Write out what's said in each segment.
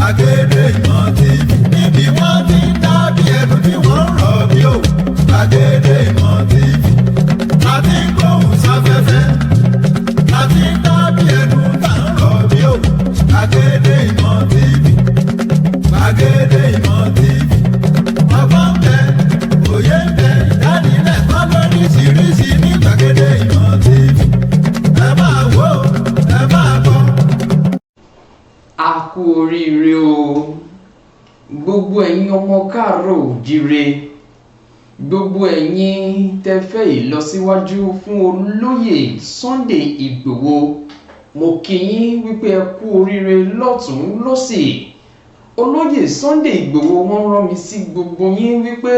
Gbàgede Ìmọ̀ TV, níbi wọ́n ti ń dábí ẹnu tí wọ́n ń rọ̀ bí òwú. Gbàgede Ìmọ̀ TV, láti ń gbóhùn sáfẹ́fẹ́, láti ń dábí ẹnu tá ń rọ̀ bí òwú. Gbàgede Ìmọ̀ TV, Gbàgede Ìmọ̀ TV, ọgbọ́n ń bẹ, òye ń bẹ, ìdánilẹ́kọ̀ọ́ lóríṣiríṣi ní Gbàgede Ìmọ̀ TV. Ẹ máa wò ó, ẹ máa gbọ́. A kú oríire o, gbogbo ẹ̀yin ọmọ káàárọ̀ òjíire, gbogbo ẹ̀yin tẹ́ fẹ́ ìlọsíwájú fún olóyè Sunday Ìgbòho. Mo kí yín wípé ẹ kú oríire lọ́tún lọ́sì. Olóyè Sunday Ìgbòho, wọ́n rán mi sí gbogbo yín wípé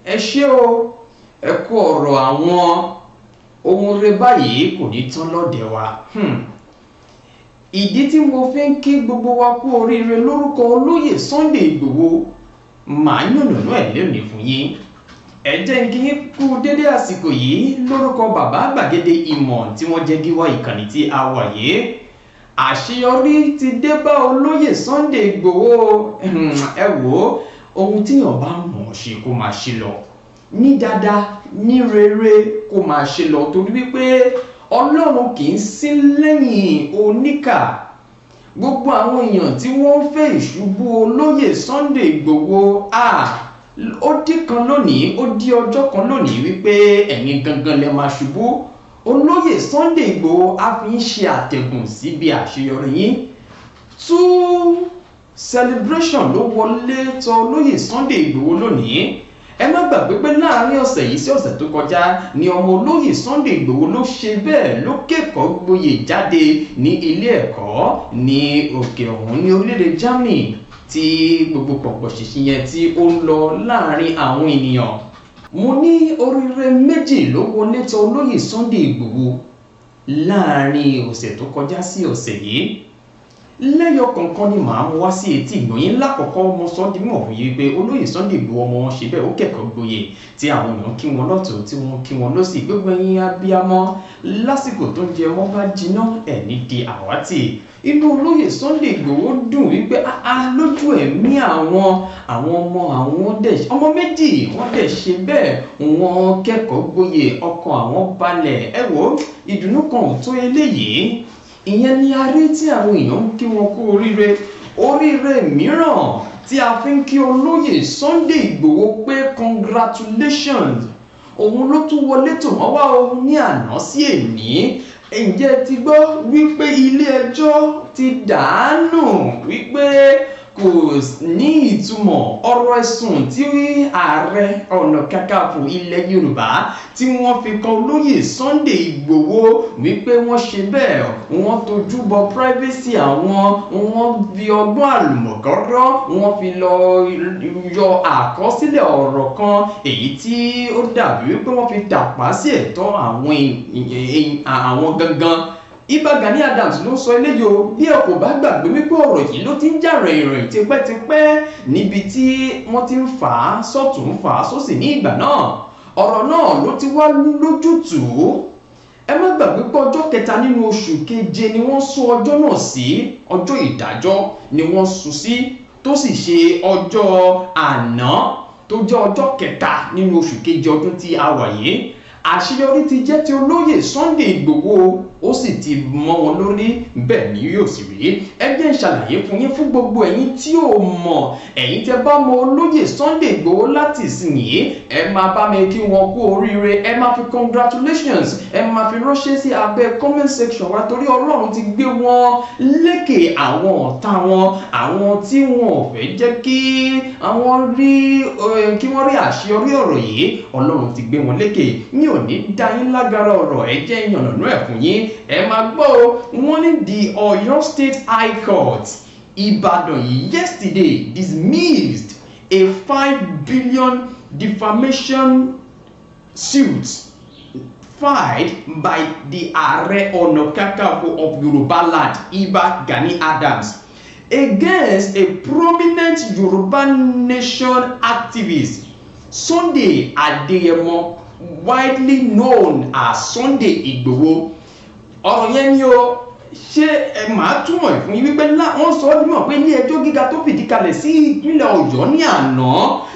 ẹ ṣé o, ẹ kú ọ̀rọ̀. Àwọn ohun rere báyìí kò ní tán lọ́dẹ̀ wa. Ìdí tí mo fi ń kí gbogbo wa kú oríire lórúkọ olóyè Sunday Ìgbòho, màá yànnàná ẹ̀ lónìí fún yín. Ẹ jẹ́ n kí yín kú dédé àsìkò yìí lórúkọ bàbá Gbàgede Ìmọ̀ tí wọ́n jẹ́ gíwá ìkànnì tí a wà yìí. Àṣeyọrí ti dé bá olóyè Sunday Ìgbòho. Ẹ wò ó, ohun tíyàn bá mọ̀ ọ́ ṣe, kó máa ṣe lọ ní dáadáa, ní rere, kó máa ṣe lọ, torí wípé Ọlọ́run kì í sí lẹ́yìn oníkà. Gbogbo àwọn èèyàn tí wọ́n ń fẹ́ ìṣubú olóyè Sunday Ìgbòho, a ó dí kan lónìí, ó dí ọjọ́ kan lónìí wípé ẹ̀yin gangan lẹ máa ṣubú. Olóyè Sunday Ìgbòho á fi ń ṣe àtẹ̀gùn síbi àṣeyọrí yín. Two celebration ló wọlé tọ̀ olóyè Sunday Ìgbòho lónìí. Ẹ má gbàgbé pé láàrin ọ̀sẹ̀ yìí sí ọ̀sẹ̀ tó kọjá ni ọmọ olóyè Sunday Ìgbòho ló ṣe bẹ́ẹ̀, ló kẹ́kọ̀ọ́ gboyè jáde ní ilé ẹ̀kọ́ ní òkè ọ̀hún ní orílẹ̀-èdè Germany, tí gbogbo pọ̀pọ̀ ṣìṣì yẹn tí ó ń lọ láàrin àwọn ènìyàn. Mo ní oríire méjì ló wọlé tọ̀ olóyè Sunday Ìgbòho láàrin ọ̀sẹ̀ tó kọjá sí ọ̀sẹ̀ yìí. Lẹ́yọ kọ̀ọ̀kan ni màá mú wá sí etí ìgbọ̀nyín. Lákọ̀ọ́kọ́, mo sọ di mímọ̀ fún yín pé olóyè Sunday Ìgbòho, ọmọ wọn ṣe bẹ́ẹ̀, ó kẹ́kọ̀ọ́ gboyè, tí àwọn èèyàn kí wọn lọ́tún, tí wọ́n kí wọn lọ́sì. Gbogbo ẹ̀yin abiyamọ, lásìkò tó ń jẹ wọ́n bá jiná, ẹ̀ ní di àwátì. Inú olóyè Sunday Ìgbòho dùn wípé áá lójú ẹ̀mí àwọn ọmọ àwọn dẹ̀, ọmọ méjì wọ́n dẹ̀ ṣe bẹ́ẹ̀, wọ́n kẹ́kọ̀ọ́ gboyè, ọkàn àwọn balẹ̀. Ẹ wò ó, ìdùnnú kan ò tó eléyìí. Ìyẹn ni a rí tí àwọn èèyàn ń kí wọn kú oríire. Oríire mìíràn tí a fi ń kí olóyè Sunday Ìgbòho pé congratulations, òun ló tún wọlé tò wọ́n wá o ní àná sí èní. Ǹjẹ́ ti gbọ́ wípé ilé ẹjọ́ ti dàánù wípé kò ní ìtumọ̀ ọ̀rọ̀ ẹ̀sùn tí Ààrẹ Ọ̀nà Kakanfò ilẹ̀ Yorùbá tí wọ́n fi kan olóyè Sunday Ìgbòho, wípé wọ́n ṣe bẹ́ẹ̀, wọ́n tojú bọ privacy àwọn, wọ́n fi ọgbọ́n àlùmọ̀kọ́rọ́, wọ́n fi lọ yọ àkọsílẹ̀ ọ̀rọ̀ kan, èyí tí ó dàbí wípé wọ́n fi tàpá sí ẹ̀tọ́ àwọn gangan? Ìbà Gani Adams ló sọ eléyìí o. Bí ẹ kò bá gbàgbé wípé ọ̀rọ̀ yìí ló ti ń jà rìnrìn tipẹ́tipẹ́, níbi tí wọ́n ti ń fà á sọ́tún, fà á sósì ní ìgbà náà, ọ̀rọ̀ náà ló ti wá lójútùú. Ẹ má gbàgbé pé ọjọ́ kẹta nínú oṣù keje ni wọ́n sún ọjọ́ náà sí. Ọjọ́ ìdájọ́ ni wọ́n sún sí, tó sì ṣe ọjọ́ àná, tó jẹ́ ọjọ́ kẹta nínú oṣù keje ọdún tí a wà yìí. Àṣeyọrí ti jẹ́ ti olóyè Sunday Ìgbòho, ó sì ti mọ́ wọn lórí, bẹ́ẹ̀ ni yóò sì rí. Ẹ jẹ́ n ṣàlàyé fún yín, fún gbogbo ẹ̀yin tí ò mọ̀. Ẹ̀yin tẹ́ bá mọ olóyè Sunday Ìgbòho láti ìsinyìí, ẹ máa bá mi kí wọn kú oríire. Ẹ máa fi congratulations, ẹ máa fi ránṣẹ́ sí abẹ́ comment section wa, torí Ọlọ́run ti gbé wọn lékè àwọn ọ̀tá wọn, àwọn tí wọn ò fẹ́ jẹ́ kí àwọn rí, kí wọ́n rí àṣeyọrí ọ̀rọ̀ yìí. Ọlọ́run ti gbé wọn lékè. Mi ò ní dá yín lágara ọ̀rọ̀, ẹ jẹ́ yànnàná ẹ̀ fún yín. Ẹ máa gbọ́ o. Wọ́n ní the Ọ̀yọ́ State High Court, Ìbàdàn, yesterday dismissed a 5 billion defamation suit filed by the Ààrẹ Ọ̀nà Kakanfò of Yorùbá land, Ìbà Gani Adams, against a prominent Yoruba Nation activist, Sunday Adeyemo, widely known as Sunday Igboho. Ọ̀rọ̀ yẹn ni o. Ṣé ẹ máa túmọ̀ ẹ̀ fún yín wípé wọ́n sọ ọ́ dímọ̀ pé ilé ẹjọ́ gíga tó fìdí kalẹ̀ sí ìpínlẹ̀ Ọ̀yọ́ ní àná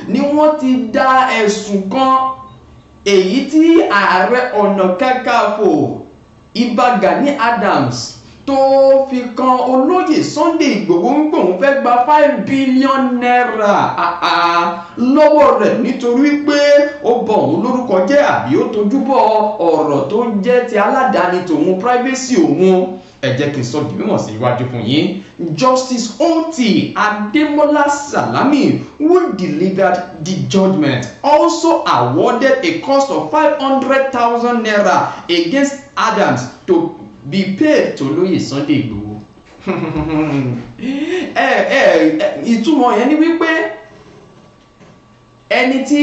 ni wọ́n ti dá ẹ̀sùn kan èyí tí Ààrẹ Ọ̀nà Kakanfò Ìbà Gani Adams tó fi kan olóyè Sunday Ìgbòho ń gbòun fẹ́ gba ₦5 billion lọ́wọ́ rẹ̀ nítorí pé ó bọ òun lórúkọ jẹ́ àbí ó tojú bọ ọ̀rọ̀ tó jẹ́ ti aládàáni tòun, privacy òun. Ẹ jẹ́ kí n sọ di mímọ̀ sí iwájú fún yín. Justice O.T. Ademola Salami, who delivered the judgment, also awarded a cost of ₦500,000 against Adams to be paid to olóyè Sunday Igboho. Ẹ ìtumọ̀ yẹn ni wípé ẹni tí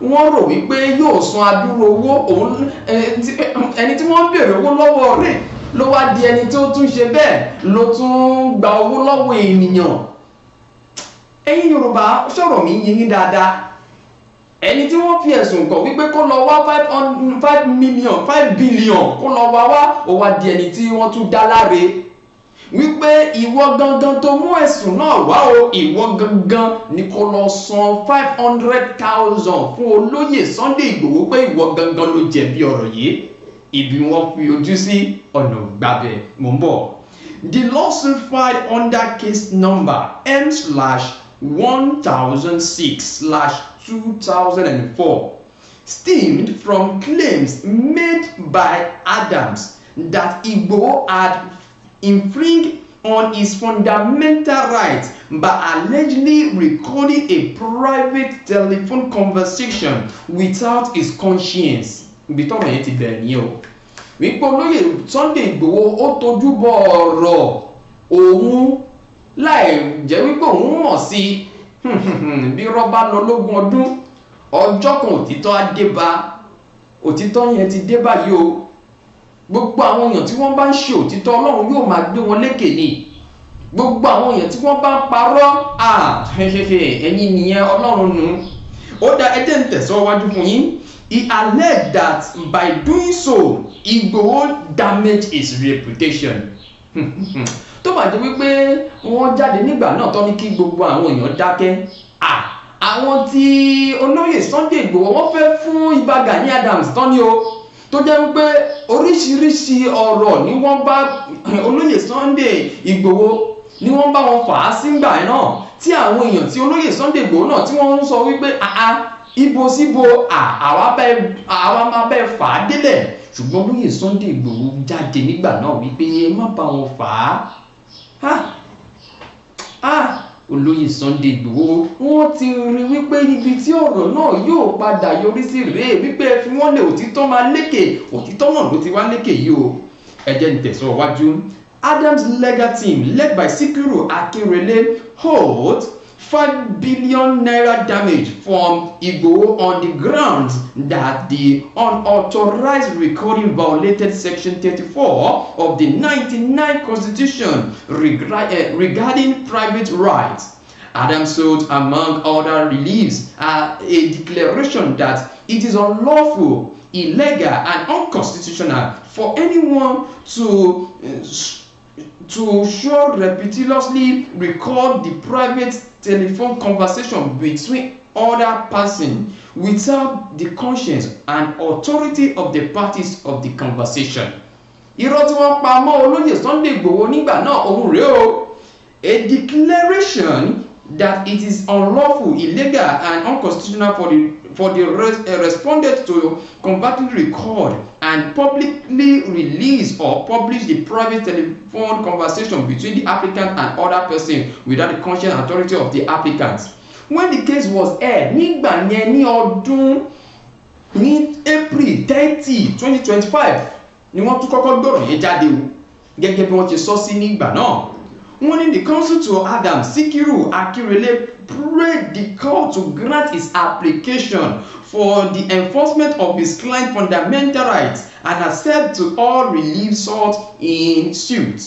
wọ́n rò wípé yóò san adúrú owó òun, ẹni tí wọ́n ń béèrè owó lọ́wọ́ rẹ̀ ló wá di ẹni tó tún ṣe bẹ́ẹ̀ ló tún gba owó lọ́wọ́ ènìyàn. Ẹ̀yin Yorùbá, sọ̀rọ̀ mi yín yín dáadáa. Ẹni tí wọ́n fi ẹ̀sùn kàn wípé kó lọ wá 5 million, 5 billion, kó lọ wá wá, ó wá di ẹni tí wọ́n tún dá láre wípé ìwọ gangan tó mú ẹ̀sùn náà wá o, ìwọ gangan ni kó lọ san 500,000 fún olóyè Sunday Ìgbòho, pé ìwọ gangan ló jẹ̀bi ọ̀rọ̀ yìí. Ibi wọ́n fi ojú sí, ọ̀nà gbàbẹ̀. Mò ń bọ̀. The lawsuit, filed under case number M/1006/2004, stemmed from claims made by Adams that Igboho had infringed on his fundamental rights by allegedly recording a private telephone conversation without his consent. Ibi tọ́rọ̀ yẹn ti bẹ̀rẹ̀ nìyẹn o, wípé olóyè Sunday Igboho ó tójú bọ ọ̀rọ̀ òun láì jẹ́ wípé òun mọ̀ sí i. Bí rọ́bà lọ lógún ọdún, ọjọ́ kan òtítọ́ á dé bá. Òtítọ́ yẹn ti dé báyìí o. Gbogbo àwọn èèyàn tí wọ́n bá ń ṣe òtítọ́, Ọlọ́run yóò máa gbé wọn lékè ni. Gbogbo àwọn èèyàn tí wọ́n bá ń parọ́, ẹ̀yin nìyẹn, Ọlọ́run nù. Ó dá, ẹ jẹ́ n tẹ̀síwájú fún yín. He alleged that by doing so, Igboho damaged his reputation. Tó bá jẹ́ wípé wọ́n jáde nígbà náà tó ní kí gbogbo àwọn èèyàn dákẹ́, àwọn tí olóyè Sunday Igboho wọ́n fẹ́ fún Ìbà Gani Adams tán ni o, tó jẹ́ wípé oríṣiríṣi ọ̀rọ̀ ni wọ́n bá olóyè Sunday Igboho ni wọ́n bá wọn fà á sígbà náà, tí àwọn èèyàn tí olóyè Sunday Igboho náà tí wọ́n ń sọ wípé àá ibo síbo, àwa máa bẹ́ẹ̀ fà á délẹ̀. Ṣùgbọ́n olóyè Sunday Igboho jáde nígbà náà wípé ẹ má bá wọn fà á. Olóyè Sunday Igboho, wọ́n ti rí wípé ibi tí ọ̀rọ̀ náà yóò padà yọrí sí rèé, wípé ẹ fi wọ́n lé, òtítọ́ máa lékè. Òtítọ́ náà ló ti wá lékè yìí o. Ẹ jẹ́ n tẹ̀síwájú. Adams' legal team, led by Sikiru Akinrele, hold ₦5 billion damage from Igboho on the grounds that the unauthorized recording violated Section 34 of the 99 Constitution regarding private rights. Adams sought, among other reliefs, a declaration that it is unlawful, illegal, and unconstitutional for anyone to surreptitiously record the private telephone conversation between other person without the consent and authority of the parties of the conversation. Irọ́ tí wọ́n pa mọ́ olóyè Sunday Igboho nígbà náà, òun rèé o. A declaration that it is unlawful, illegal and unconstitutional for the respondent to covertly record and publicly release or publish the private telephone conversation between the applicant and other person without the consent and authority of the applicant. When the case was heard nígbà yẹn, ní ọdún ní April 30, 2025 ni wọ́n tún kọ́kọ́ gbọ́rọ̀ yẹn jáde o. Gẹ́gẹ́ bí wọ́n ti sọ sí nígbà náà, wọ́n ní the counsel to Adams, Sikiru Akinrele, prayed the court to grant his application for the enforcement of his client fundamental rights and accept to all relief sought in suit.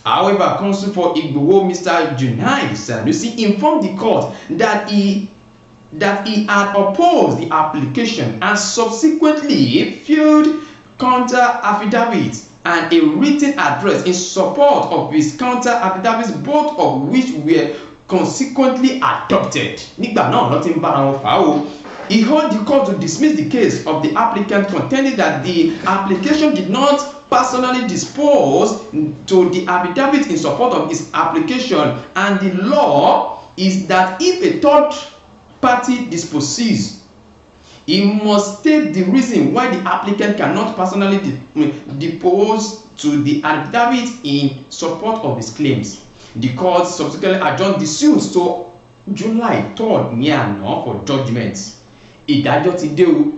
However, counsel for Igboho, Mr. Junaid Sanusi, informed the court that he had opposed the application and subsequently filed counter affidavit. and a written address in support of his counter affidavits, both of which were consequently adopted. Nígbà náà ló ti ń bára wọn fà á o. He urged the court to dismiss the case of the applicant, contending that the application did not personally dispose to the affidavit in support of his application, and the law is that if a third party disposes, he must state the reason why the applicant cannot personally depose to the affidavit in support of his claims. The court subsequently adjourned the suit to July 3rd ní àná for judgement. Ìdájọ́ ti dé o.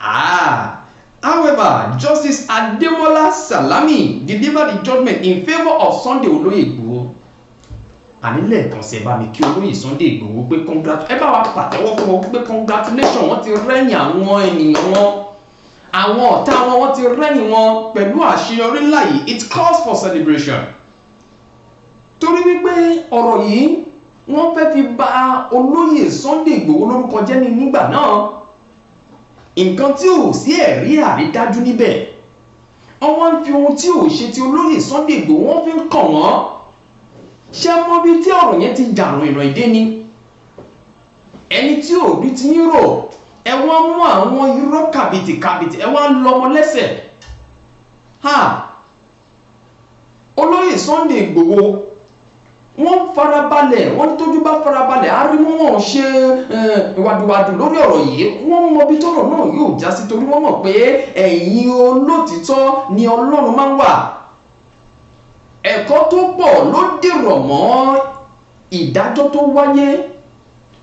Ah. However, Justice Ademola Salami delivered the judgment in favour of Sunday Olóyè Igboho. Àní lẹ́ẹ̀kan sí, ẹ bá mi kí olóyè Sunday Igboho pé congrat, ẹ bá wa pàtẹ́wọ́ fún wọn pé congratulation. Wọ́n ti rẹ́yìn àwọn ènìyàn wọn, àwọn ọ̀tá wọn, wọ́n ti rẹ́yìn wọn pẹ̀lú àṣeyọrí ńlá yìí. It calls for celebration, torí wípé ọ̀rọ̀ yìí, wọ́n fẹ́ fi bà olóyè Sunday Igboho lórúkọ jẹ́ ní nígbà náà. Nǹkan tí ò sí ẹ̀rí àrídájú níbẹ̀, wọ́n wá ń fi ohun tí ò ṣe ti olóyè Sunday Igboho, wọ́n fi ń kàn wọ́n. Ṣé mọ bí tí ọ̀rọ̀ yẹn ti dàrún ìràn ìdé ni? Ẹni tí ò rí ti yín rò, ẹ wá mú àwọn irọ́ kàbìtì kàbìtì, ẹ wá ń lọmọ lẹ́sẹ̀. Ha, olóyè Sunday Igboho, wọ́n farabalẹ̀. Wọ́n ní tójú bá farabalẹ̀ á rí mú. Wọn ṣe wàdùwàdù lórí ọ̀rọ̀ yìí. Wọ́n mọ bí tọ́rọ̀ náà yóò já sí, torí wọ́n mọ̀ pé ẹ̀yin olótìtọ́ ni Ọlọ́run máa ń wà. Ẹ̀kọ́ tó pọ̀ ló dèrò mọ́ ìdájọ́ tó wáyé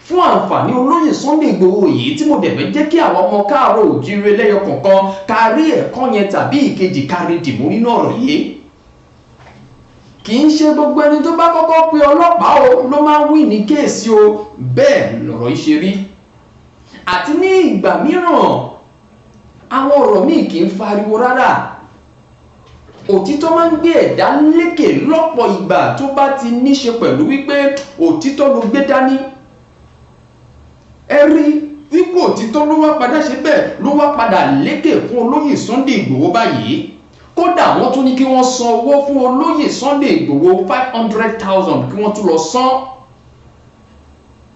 fún àǹfààní olóyè Sunday Igboho yìí, tí mo dẹ̀ fẹ́ jẹ́ kí àwọn ọmọ káàárọ̀ òjíire lẹ́yọ kọ̀ọ̀kan ká rí ẹ̀kọ́ yẹn tàbí ìkejì kárí dìmú nínú ọ̀rọ̀ yìí. Kì í ṣe gbogbo ẹni tó bá kọ́kọ́ pe ọlọ́pàá o ló máa ń wí ní case o. Bẹ́ẹ̀ lọ̀rọ̀ yìí ṣe rí. Àti ní ìgbà mìíràn, àwọn ọ̀rọ̀ míì kì í fariwo rárá. Òtítọ́ máa ń gbé ẹ̀dá lékè lọ́pọ̀ ìgbà tó bá ti níṣe pẹ̀lú wípé òtítọ́ ló gbé dání. Ẹ rí wípé òtítọ́ ló wá padà ṣe bẹ́ẹ̀, ló wá padà lékè fún olóyè Sunday Ìgbòho báyìí. Kódà, wọ́n tún ní kí wọ́n san owó fún olóyè Sunday Ìgbòho, 500,000, kí wọ́n tún lọ san.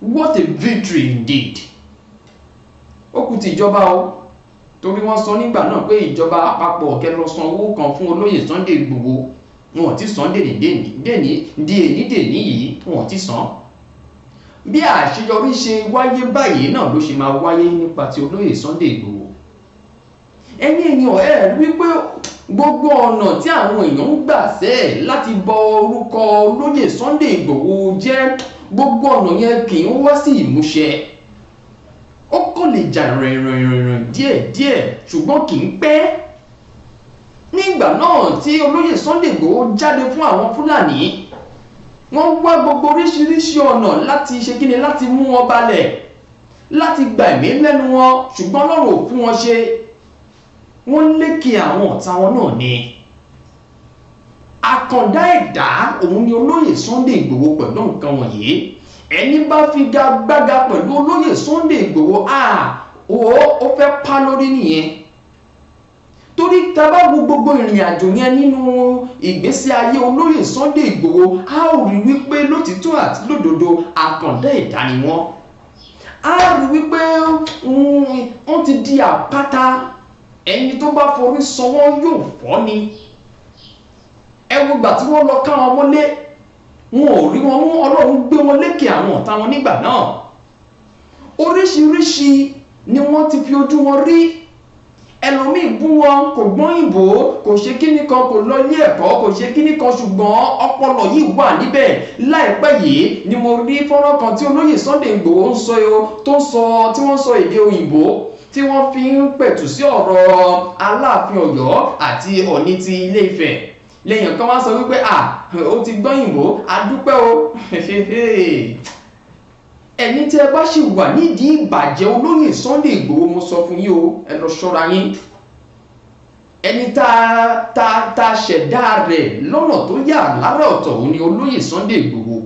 What a victory indeed! Ó kù ti ìjọba o, torí wọ́n sọ nígbà náà pé ìjọba àpapọ̀ kẹ́ lọ san owó kan fún olóyè Sunday Ìgbòho. Wọn ò tí san dèní dèní di èní dèní yìí, wọn ò tí san. Bí àṣeyọrí ṣe wáyé báyìí náà ló ṣe máa wáyé nípa ti olóyè Sunday Ìgbòho. Ẹ̀yin èèyàn, ẹ rí wípé gbogbo ọ̀nà tí àwọn èèyàn ń gbà sẹ́ẹ̀ láti bọ orúkọ olóyè Sunday Ìgbòho jẹ́, gbogbo ọ̀nà yẹn kì í wá sí ìmúṣẹ. Ó kàn lè jà rìnrìnrìnrìn díẹ̀ díẹ̀, ṣùgbọ́n kì í pẹ́. Nígbà náà tí olóyè Sunday Ìgbòho jáde fún àwọn Fúlàní, wọ́n wá gbogbo oríṣiríṣi ọ̀nà láti ṣe kíni, láti mú wọn balẹ̀, láti gba ẹ̀mí lẹ́nu wọn, ṣùgbọ́n Ọlọ́run ò fún wọn ṣe. Wọ́n lékè àwọn ọ̀tá wọn náà ni. Àkàndá ẹ̀dá òun ni olóyè Sunday Ìgbòho pẹ̀lú nǹkan wọ̀nyí. Ẹni bá figagbága pẹ̀lú olóyè Sunday Ìgbòho, ó fẹ́ pa lórí nìyẹn, torí tá bá wo gbogbo ìrìn àjò yẹn nínú ìgbésí ayé olóyè Sunday Ìgbòho, a ó rí wípé lótìtọ́ àti lódodo, àkàndá ẹ̀dá ni wọ́n. A rí wípé wọ́n ti di àpáta, ẹni tó bá forí sọ wọ́n yóò fọ́ ni. Ẹ wo gbà tí wọ́n lọ ká wọn mọ́lé, wọn ò rí wọn mú. Ọlọ́run gbé wọn lékè àwọn ọ̀tá wọn nígbà náà. Oríṣiríṣi ni wọ́n ti fi ojú wọn rí. Ẹlòmíì bú wọn, kò gbọ́n ìbò, kò ṣe kíní kan, kò lọ ilé ẹ̀kọ́, kò ṣe kíní kan, ṣùgbọ́n ọpọlọ yìí wà níbẹ̀. Láìpẹ́ yìí ni mo rí fọ́nrán kan tí olóyè Sunday Igboho ń sọ, tó ń sọ, tí wọ́n sọ èdè òyìnbó tí wọ́n fi ń pẹ̀tù sí ọ̀rọ̀ Aláàfin Ọ̀yọ́ àti Ọ̀ọ̀ni ti Ilé Ifẹ̀. Lẹ́yìn kan wá sọ wípé à ó ti gbọ́ òyìnbó, a dúpẹ́ o. Ẹ̀yin tí ẹ bá ṣì wà nídìí ìbàjẹ́ olóyè Sunday Igboho, mo sọ fún yín o, ẹ lọ ṣọ́ra yín. Ẹni tá a ṣẹ̀dá rẹ̀ lọ́nà tó yà lára ọ̀tọ̀, òun ni olóyè Sunday Igboho.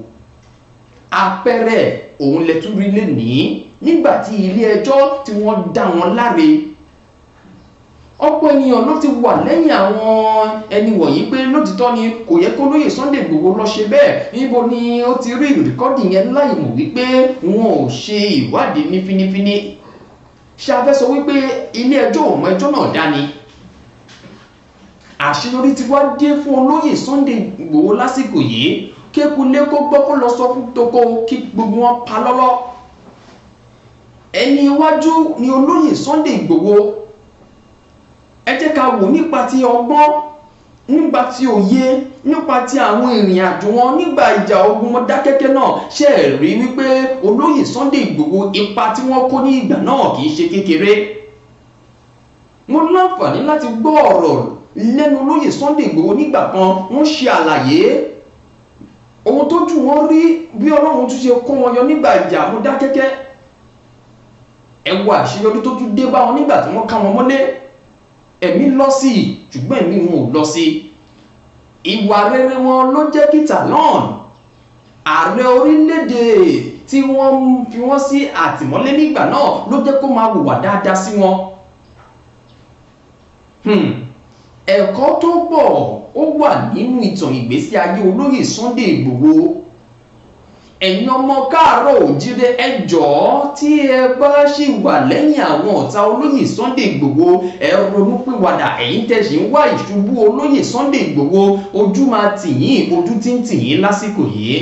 Àpẹẹrẹ òun lẹ tún rí lénìí nígbà tí ilé ẹjọ́ tí wọ́n dá wọn láre. Ọ̀pọ̀ ènìyàn ló ti wà lẹ́yìn àwọn ẹni wọ̀nyí pé lótìtọ́ ni kò yẹ kó lóye Sunday Igboho lọ ṣe bẹ́ẹ̀. Níbo ni ó ti rí record yẹn láì mọ̀ wípé wọn ò ṣe ìwádìí ní fínífíní? Ṣé a fẹ́ sọ wípé ilé ẹjọ́ ò mọ ẹjọ́ náà dání? Àṣeyọrí ti wá dé fún olóyè Sunday Igboho lásìkò yìí. Kékulé kó gbọ́, kó lọ sọ fún toko, kí gbogbo wọn pa lọ́lọ́. Ẹni iwájú ni olóyè Sunday Igboho. Ẹ jẹ́ ká wò nípa ti ọgbọ́n, nípa ti òye, nípa ti àwọn ìrìn àjò wọn nígbà ìjà ogun Mọdákẹ́kẹ́ náà. Ṣe é rí wípé olóyè Sunday Igboho, ipa tí wọ́n kó ní ìgbà náà kì í ṣe kékeré? Mo láǹfààní láti gbọ́ ọ̀rọ̀ lẹ́nu olóyè Sunday Igboho nígbà kan. Wọ́n ṣe àlàyé ohun tójú wọn rí, bí Ọlọ́run tún ṣe kó wọn yọ nígbà ìjà Mọdákẹ́kẹ́. Ẹ wo àṣeyọrí tó tún dé bá wọn nígbà tí wọ́n ká wọn mọ́lé. Ẹ̀mí lọ sí i, ṣùgbọ́n ẹ̀mí wọn ò lọ sí i. Ìwà rere wọn ló jẹ́ kí Talon, ààrẹ orílẹ̀-èdè tí wọ́n fi wọ́n sí àtìmọ́lé nígbà náà, ló jẹ́ kó máa hùwà dáadáa sí wọn. Ẹ̀kọ́ tó pọ̀ ó wà nínú ìtàn ìgbésí ayé olóyè Sunday Igboho. Ẹ̀yin ọmọ káàárọ̀ òjíire, ẹ jọ̀ọ́, tí ẹ bá ṣì wà lẹ́yìn àwọn ọ̀tá olóyè Sunday Igboho, ẹ ronúpìwàdà. Ẹ̀yin tẹ́ ṣì ń wá ìṣubú olóyè Sunday Igboho, ojú máa tì yín, ojú tí ń tì yín lásìkò yìí.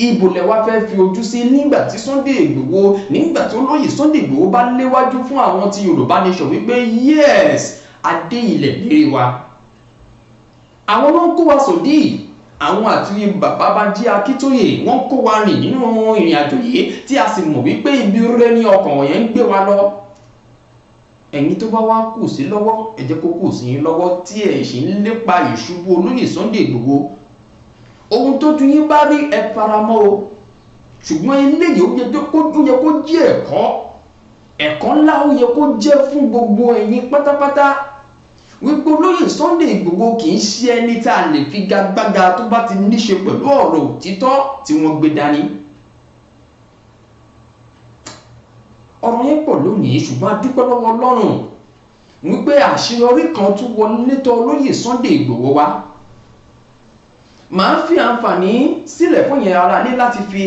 Ibo lẹ wá fẹ́ fi ojú sí nígbà tí Sunday Igboho, nígbà tí olóyè Sunday Igboho bá léwájú fún àwọn tí Yorùbá Nation wípé yes, adé ilẹ̀ lérí wa? Àwọn ló ń kó wa sòdí, àwọn àti bàbá Bánjí Akíntóyè, wọ́n kó wa rìn nínú ìrìn àjò yìí, tí a sì mọ̀ wípé ibi rere ní ọkàn yẹn ń gbé wa lọ. Ẹ̀yin tó bá wá kù sí lọ́wọ́, ẹ jẹ́ kó kù sí yín lọ́wọ́. Tí ẹ̀ sì ń lépa ìṣubú olóyè Sunday Igboho, ohun tójú yín bá rí, ẹ faramọ́ o. Ṣùgbọ́n eléyìí, ó yẹ kó jẹ́ ẹ̀kọ́, ẹ̀kọ́ ńlá, ó yẹ kó jẹ́ fún gbogbo ẹ̀yin pátápátá wípé olóyè Sunday Igboho kì í ṣe ẹni tá a lè fi gagbága tó bá ti níṣe pẹ̀lú ọ̀rọ̀ òtítọ́ tí wọ́n gbé dání. Ọ̀rọ̀ yẹn pọ̀ lónìí, ṣùgbọ́n a dúpẹ́ lọ́wọ́ Ọlọ́run wípé àṣeyọrí kan tún wọlé tọ̀ olóyè Sunday Igboho wá. Màá fi àǹfààní sílẹ̀ fún yẹn ara ní láti fi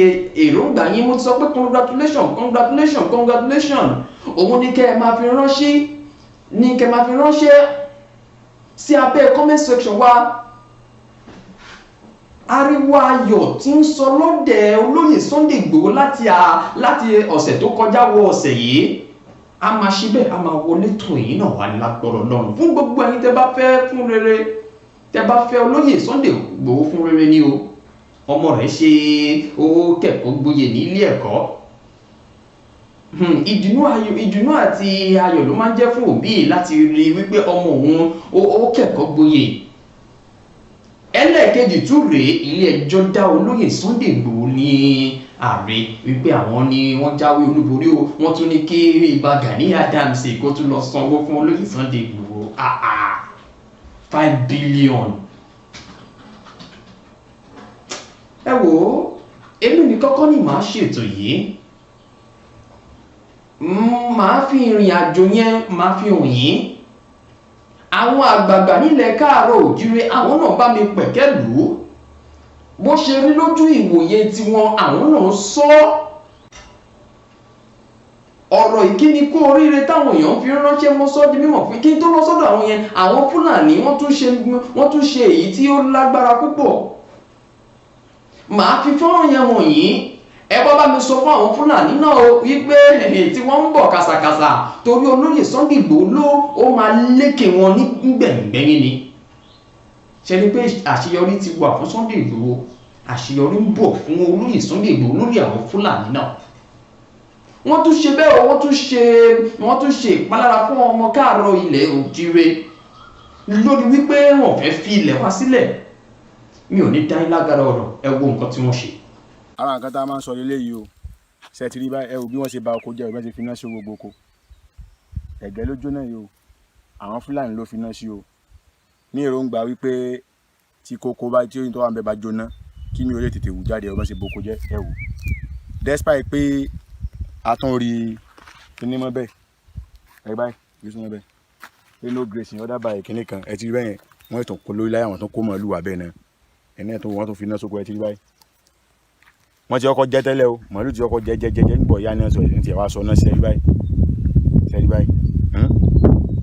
èròǹgbà yín. Mo ti sọ pé congratulation, congratulation, congratulation, òun ni kẹ́ ẹ máa fi ránṣẹ́, ní kẹ́ ẹ máa fi ránṣẹ́ sí abẹ́ comment section wa. Ariwo ayọ̀ tí ń sọ lọ́dẹ̀ olóyè Sunday Igboho láti ọ̀sẹ̀ tó kọjá wọ ọ̀sẹ̀ yìí, a máa ṣe bẹ́ẹ̀, a máa wọlé tó èyí náà wà lágbọ́rọ̀ lọ́rùn. Fún gbogbo ẹ̀yin tẹ́ bá fẹ́ fún rere, tẹ́ bá fẹ́ olóyè Sunday Igboho fún rere ni o. Ọmọ rẹ̀ ṣe ó kẹ́kọ̀ọ́ gboyè ní ilé ẹ̀kọ́. Ìdùnnú ayọ̀, ìdùnnú àti ayọ̀ ló máa ń jẹ́ fún òbí láti rí wípé ọmọ òun ó kẹ́kọ̀ọ́ gboyè. Ẹlẹ́ẹ̀kejì tún rèé, ilé ẹjọ́ dá olóyè Sunday Igboho ní ààrẹ wípé àwọn ni wọ́n jáwé olúborí o. Wọ́n tún ní kí Ìbà Gani Adams kó tún lọ sanwó fún olóyè Sunday Igboho, 5 billion. Ẹ wò ó, èmi ní kọ́kọ́ ni màá ṣètò yìí. Màá fi ìrìn àjò yẹn, màá fi hàn yín. Àwọn àgbààgbà nílẹ̀ káàárọ̀ òjíire, àwọn náà bá mi pẹ̀kẹ́ lù ú bó ṣe rí lójú ìwòye tiwọn. Àwọn náà sọ ọ̀rọ̀ ìkíni kú oríire táwọn èèyàn fi ránṣẹ́. Mọ́ sọ́ di mímọ̀ fún kí n tó lọ sọ́dọ̀ àwọn yẹn. Àwọn Fúlàní, wọ́n tún ṣe èyí tí ó lágbára púpọ̀. Màá fi fọ́nrán yẹn wọ̀nyí. Ẹ bá bá mi sọ fún àwọn Fúlàní náà o wípé tí wọ́n ń bọ̀ kàsàkàsà, torí olóyè Sunday Igboho ló ó máa lékè wọn ní gbẹ̀ngbẹ̀yìn ni. Ṣe ni pé àṣeyọrí ti wà fún Sunday Igboho, àṣeyọrí ń bọ̀ fún olóyè Sunday Igboho lórí àwọn Fúlàní náà. Wọ́n tún ṣe bẹ́ẹ̀, wọ́n tún ṣe ìpalára fún ọmọ káàárọ̀ ilẹ̀ òjíire lórí wípé wọ́n fẹ́ fi ilẹ̀ wá sílẹ̀. Mi ò ní dá yín lágara ọ̀rọ̀. Ẹ wo nǹkan tí wọ́n ṣe. Ara nǹkan tá a máa ń sọ leléyìí o. Ṣe ti rí báyìí? Ẹ wò bí wọ́n ṣe ba oko jẹ́, bí wọ́n ṣe fi iná sí gbogbo oko. Ẹ̀gẹ́ ló jóná yìí o. Àwọn Fúlàní ló fi iná sí o, ní èròǹgbà wípé tí kókó bá tí oyin tó wà ń bẹ bá jóná, kí mi ò lè tètè wù jáde. Ẹ wò bí wọ́n ṣe boko jẹ́. Ẹ wò, despite pé a tún rí kíní mọ́ bẹ́ẹ̀, ẹ báyìí, yóò sún mọ́ bẹ́ẹ̀. Pé no grazing order by kinní kan. Ẹ ti rí bẹ́yẹn, wọ́n tún kó lórí láyà, wọ́n tún kó màálù wà bẹ́ẹ̀ náà. Ẹ̀ náà tó wọ́n tún fi iná sóko. Ẹ ti rí báyìí, wọ́n ti kọ́kọ́ jẹ́ tẹ́lẹ̀ o. Màálù ti kọ́kọ́ jẹ́ jẹ́ jẹ́ jẹ́ nígbà ya náà sọ ẹ̀ ti wá sọ náà. Ṣẹ́rí báyìí? Ṣẹ́rí báyìí?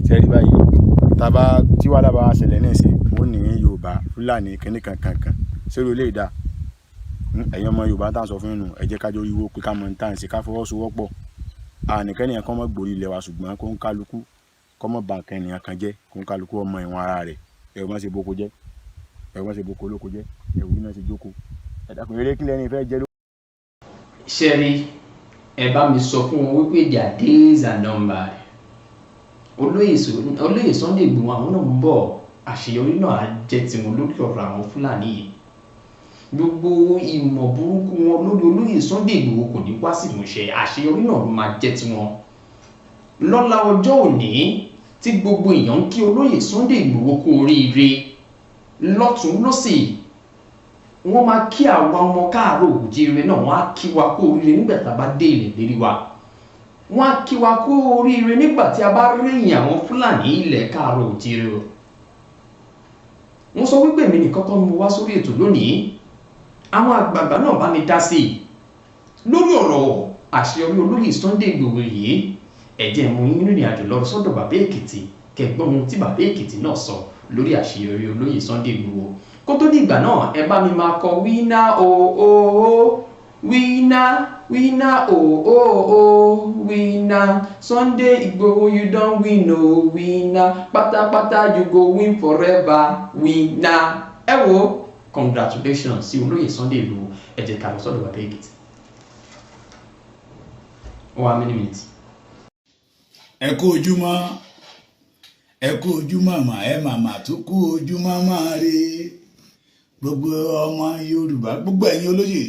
Ṣẹ́rí báyìí? Tàbá tí wàhálà bá ṣẹlẹ̀ ní ìsìn, wọ́n ní Yorùbá, Fúlàní, kinní kan kan kan ṣeré olè dá. Ẹ̀yin ọmọ Yorùbá, tá à ń sọ fún yín nù, ẹ jẹ́ kájọ yíwó pé ká mọ ní tá à ń ṣe, ká fọwọ́sowọ́pọ̀. Àníkẹ́ni yẹn kọ́ mọ́ gbòòrí ilẹ̀ wa, ṣùgbọ́n kó ń kálukú kọ́ mọ́ ba nǹkan ènìyàn kan jẹ́, kó ń kálukú ọmọ ìwọ̀n ara rẹ̀. Ẹ̀ wọ́n ṣe boko jẹ́, ẹ̀ wọ́n ṣe boko olóko jẹ́, ẹ̀ wọ́n náà ṣe jókòó. Ẹ dákun, eré kílẹ̀ ní ìfẹ́ jẹ́ ló. Ṣẹ́rí, ẹ bá mi sọ fún wọn wípé their days are numbered. Olóyè Sunday Igboho, àwọn náà ń bọ̀. Àṣeyọrí náà á jẹ́ tiwọn lórí ọ̀rọ̀ àwọn Fúlàní yìí. Gbogbo ìmọ̀ burúkú wọn lórí olóyè Sunday Igboho kò ní wá sí ìmúṣẹ. Àṣeyọrí náà ló máa jẹ́ tiwọn lọ́la. Ọjọ́ òní tí gbogbo èèyàn ń kí olóyè Sunday Igboho kú oríire lọ́tún lọ́sì, wọ́n máa kí àwa ọmọ káàárọ̀ òjíire náà. Wọ́n á kí wa kú oríire nígbà tá a bá dé ilẹ̀ lérí wa. Wọ́n á kí wa kú oríire nígbà tí a bá rẹ́yìn àwọn Fúlàní ilẹ̀ káàárọ̀ òjíire o. Wọ́n sọ wípé èmi nìkan kọ́ ni mo wá sórí ètò lónìí. Àwọn àgbààgbà náà bá mi dá sí i lórí ọ̀rọ̀ àṣeyọrí olóyè Sunday Igboho yìí. Ẹ jẹ́ mú yín rìnrìn àjò lọ sọ́dọ̀ bàbá Èkìtì, kẹgbọ́n ohun tí bàbá Èkìtì náà sọ lórí àṣeyọrí olóyè Sunday Igboho. Kó tó dìgbà náà, ẹ bá mi máa kọ "winner o o o, winner, winner o o o, winner. Sunday Igboho, you don win o. Winner pátápátá, you go win forever, winner." Ẹ wo, congratulations sí olóyè Sunday Igboho. Ẹ jẹ́ ká lọ sọ́dọ̀ bàbá Èkìtì. 1 minute. Ẹ kú ojúmọ́, ẹ kú ojúmọ́ mà, ẹ màmá tó kú ojúmọ́ máa rí. Gbogbo ọmọ Yorùbá, gbogbo ẹ̀yin olóyè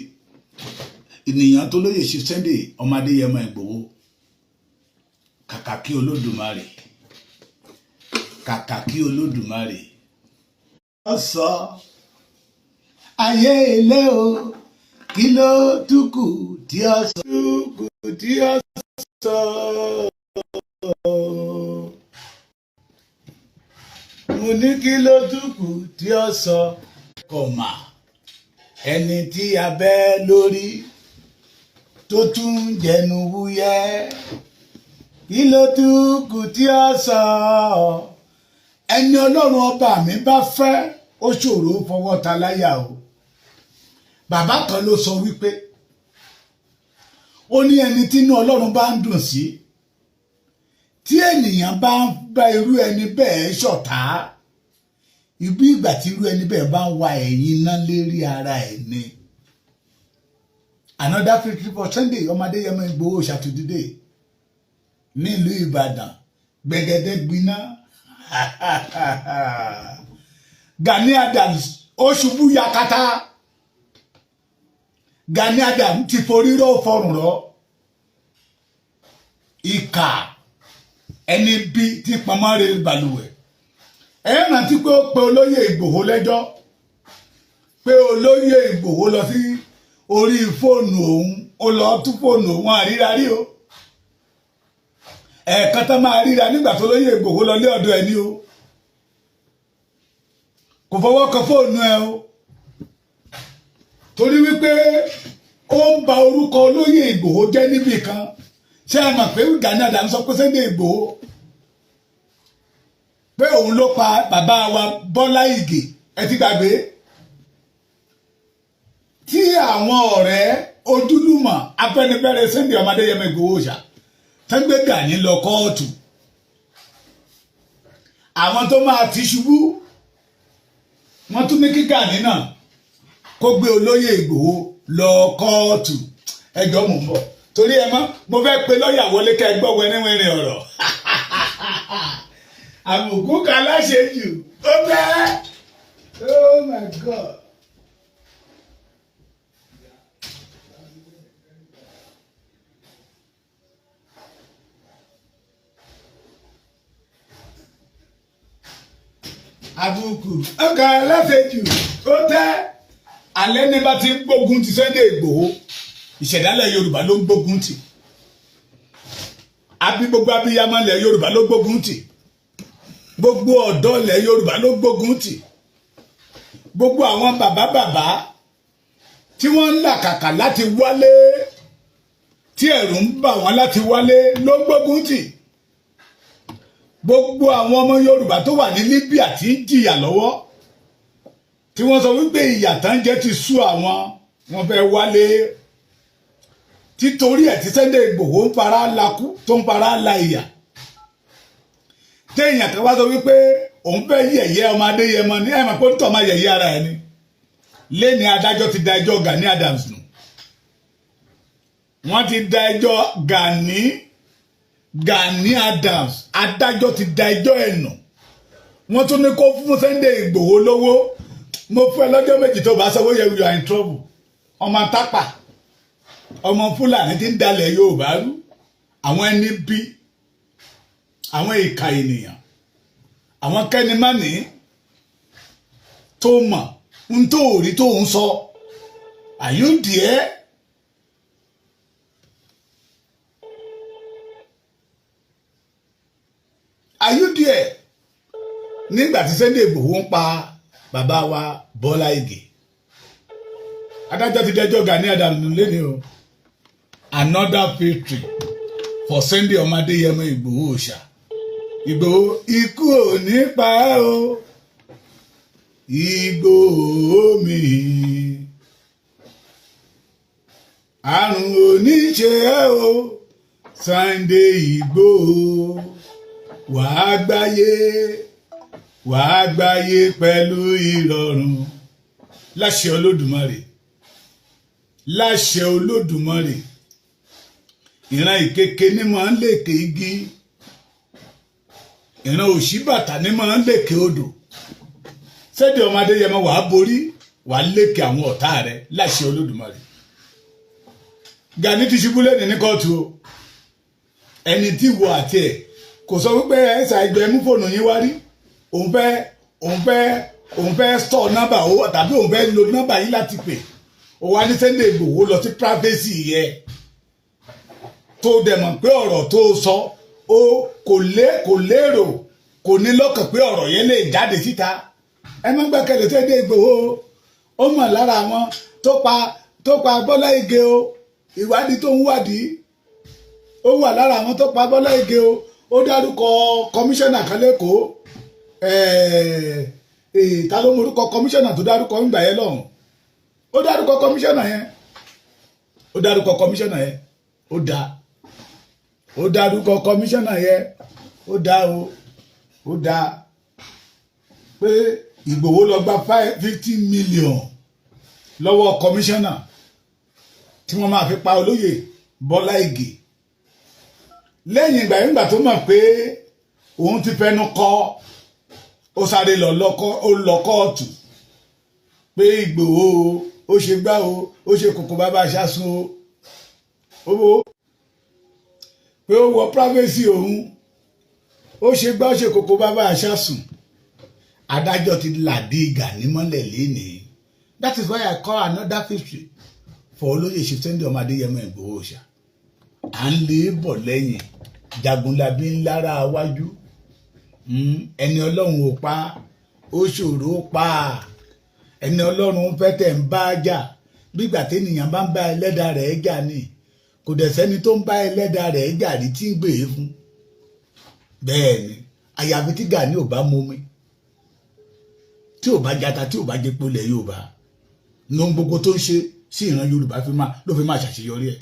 ènìyàn tó lóyè ṣe Sunday ọmọ Adéyẹmọ Ìgbòho, kàkà kí Olódùmarè, kàkà kí Olódùmarè sọ ayé ilé o, kí ló túkù tí ó sọ, túkù tí ó sọ. Mo ní kí ló túkù tí ó sọ kọ̀mà, ẹni tí a bẹ́ lórí tó tún jẹnu wúyẹ́, kí ló túkù tí ó sọ? Ẹni Ọlọ́run ọba mi bá fẹ́, ó ṣòro fọwọ́ ta láyà o. Bàbá kan ló sọ wípé ó ní ẹni tínú Ọlọ́run bá ń dùn sí, tí ènìyàn bá ń bá irú ẹni bẹ́ẹ̀ ṣọ̀tá, ibi ìgbà tí irú ẹni bẹ́ẹ̀ bá ń wa ẹ̀yìn iná lérí ara ẹ̀ ni. Another victory for Sunday ọmọ Adéyẹmọ Ìgbòho. Ṣàtúndídé nílùú Ìbàdàn, gbẹgẹdẹ gbiná. Gani Adams ó ṣubú yakata. Gani Adams ti forí rọ́ fọrùn rọ́. Ìkà ẹni bí tí pamọ́ rẹ̀ balùwẹ̀. Ẹ rántí pé ó pe olóyè Ìgbòho lẹ́jọ́ pé olóyè Ìgbòho lọ sí orí fóònù òun, ó lọ tún fóònù òun àríra rí o. Ẹ̀ẹ̀kan tá máa ríra nígbà tó lóyè Ìgbòho lọ lé ọ̀dọ̀ ẹ̀ ní o, kò fọwọ́ kan fóònù ẹ o, torí wípé ó ń ba orúkọ olóyè Ìgbòho jẹ́ níbì kan. Ṣé ẹ mọ̀ pé Gani Adams sọ pé Sunday Ìgbòho, pé òun ló pa bàbá wa Bọ́lá Ìgè? Ẹ ti gbàgbé tí àwọn ọ̀rẹ́ ojúlùmọ̀ Afẹ́nifẹ́re Sunday ọmọ Adéyẹmọ Ìgbòho ṣá tẹ́gbẹ́ Gani lọ kóòtù, àwọn tó máa ti ṣubú, wọ́n tún ní kí Gani náà kó gbé olóyè Ìgbòho lọ kóòtù. Ẹjọ́ mò ń bọ̀, torí ẹ mọ́ mo fẹ́ pe lọ́ọ̀yà wọlé ká ẹ gbọ́ wẹ́rẹ́wẹ́rẹ́ ọ̀rọ̀. Àbùkù kan láṣejù ó bẹ́ẹ̀. Oh my God. Àbùkù ọkà aláṣejù ó tẹ́. Alẹ́ ní bá ti ń gbógun ti Sunday Ìgbòho, ìṣẹ̀dálẹ̀ Yorùbá ló ń gbógun tì, àbí gbogbo abiyamọ ilẹ̀ Yorùbá ló gbógun tì. Gbogbo ọ̀dọ́ ilẹ̀ Yorùbá ló gbógun tì. Gbogbo àwọn bàbá bàbá tí wọ́n ń làkàkà láti wálé, tí ẹ̀rù ń bà wọ́n láti wálé, ló gbógun tì. Gbogbo àwọn ọmọ Yorùbá tó wà ní Libya tí ń jìyà lọ́wọ́, tí wọ́n sọ wípé ìyà tán jẹ ti sú àwọn, wọ́n fẹ́ wálé, títorí ẹ̀ tí Sunday Igboho ń fara lakú, tó ń fara la ìyà, téèyàn kan wá sọ wípé òun fẹ́ yẹ̀yẹ́ ọmọ Adéyẹmọ ní ẹ̀mọ̀ pé ó ń tọ́ máa yẹ̀yẹ́ ara ẹ̀ ni. Lẹ́ni adájọ́ ti da ẹjọ́ Gani Adams nù. Wọ́n ti da ẹjọ́ Gani Adams, adájọ́ ti da ẹjọ́ ẹ̀ nù. Wọ́n tún ní kó fún Sunday Igboho lówó. Mo fún ẹ lọ́jọ́ 2 tó bá sanwó yẹ, you are in trouble. Ọmọ tápà, ọmọ Fúlàní tí ń dalẹ̀ Yorùbá rú, àwọn ẹni bí àwọn ìka ènìyàn, àwọn kẹ́nimánì tó mọ̀ ń tó rí tó ń sọ. Are you there? Are you there? Nígbà tí Sunday Igboho ń pa bàbá wa Bọ́lá Ìgè, adájọ́ ti dẹjọ́ Gani Adams lẹ́ni o. Another victory for Sunday ọmọ Adéyẹmọ Ìgbòho Òòṣà. Ìgbòho, ikú ò ní pa ẹ́ o, Ìgbòho mi, àrùn ò ní ṣe ẹ́ o, Sunday Ìgbòho, wàá gbáyé, wàá gbáyé pẹ̀lú ìrọ̀rùn láṣẹ Olódùmarè, láṣẹ Olódùmarè. Ìran ìkeke ní máa ń lékè igi, ìran òṣìbàtà ní máa ń lékè odò. Sunday ọmọ Adéyẹmọ, wàá borí, wàá lékè àwọn ọ̀tá rẹ láṣẹ Olódùmarè. Gani ti ṣubú lẹ́nu ní kóòtù o. Ẹni tí wo àti ẹ̀ kò sọ wípé ẹ̀sà ẹgbẹ́ mú fóònù yín wá rí, òun fẹ́ store nọ́mbà ó tàbí òun fẹ́ lo nọ́mbà yìí láti pè ó wá ní Sunday Igboho lọ sí privacy yẹ, tó dẹ̀ mọ̀ pé ọ̀rọ̀ tó sọ ó kò lérò, kò ní lọ́kàn pé ọ̀rọ̀ yẹn lè jáde síta. Ẹ má gbẹ́kẹ̀lé Sunday Igboho. Ó mọ̀ lára àwọn tó pa Bọ́lá Ìgè o. Ìwádìí tó ń wádìí, ó wà lára àwọn tó pa Bọ́lá Ìgè o. Ó dárúkọ kọmíṣánná kan lẹ́kọ̀ọ́. Ta ló morúkọ kọmíṣánná tó dárúkọ ń gbà yẹn lọ́hùn? Ó dárúkọ kọmíṣánná yẹn, ó dárúkọ kọmíṣánná yẹn, ó dárúkọ kọmíṣánná yẹn. Ó dá o, ó dá pé Ìgbòho lọ gba 50 million lọ́wọ́ kọmíṣánná tí wọ́n máa fi pa olóyè Bọ́lá Ìgè. Lẹ́yìn ìgbà yẹn, gbà tó mọ̀ pé òun ti fẹnu kọ, ó sáré lọ lọ́kọ́, ó lọ kóòtù pé Ìgbòho ó ṣe gbá o, ó ṣe kòkó bàbá aṣáṣun o, ó pé ó wọ privacy òun, ó ṣe gbá, ó ṣe kòkó bàbá aṣáṣun. Adájọ́ ti làdí Gani mọ́lẹ̀ lénìí. That is why I call another victory for olóyè Chief Sunday ọmọ Adéyẹmọ Ìgbòho Òòṣà. À ń lé bọ̀ lẹ́yìn Jagunlabi ńlára wájú. Ẹni Ọlọ́run ò pa, ó ṣòro pa. Ẹni Ọlọ́run fẹ́ tẹ̀ ń bá jà, bígbà téèyàn bá ń bá ẹlẹ́dàá rẹ̀ jà ni. Kò dẹ̀ sẹ́ni tó ń bá ẹlẹ́dàá rẹ̀ jà rí tí ń gbé e fún bẹ́ẹ̀ ni, àyàfi tí Gani ò bá mumi, tí ò bá jata, tí ò bá jẹpo ilẹ̀ Yorùbá ní ohun gbogbo tó ń ṣe sí ìran Yorùbá fi máa ló fi máa ṣàṣeyọrí ẹ̀,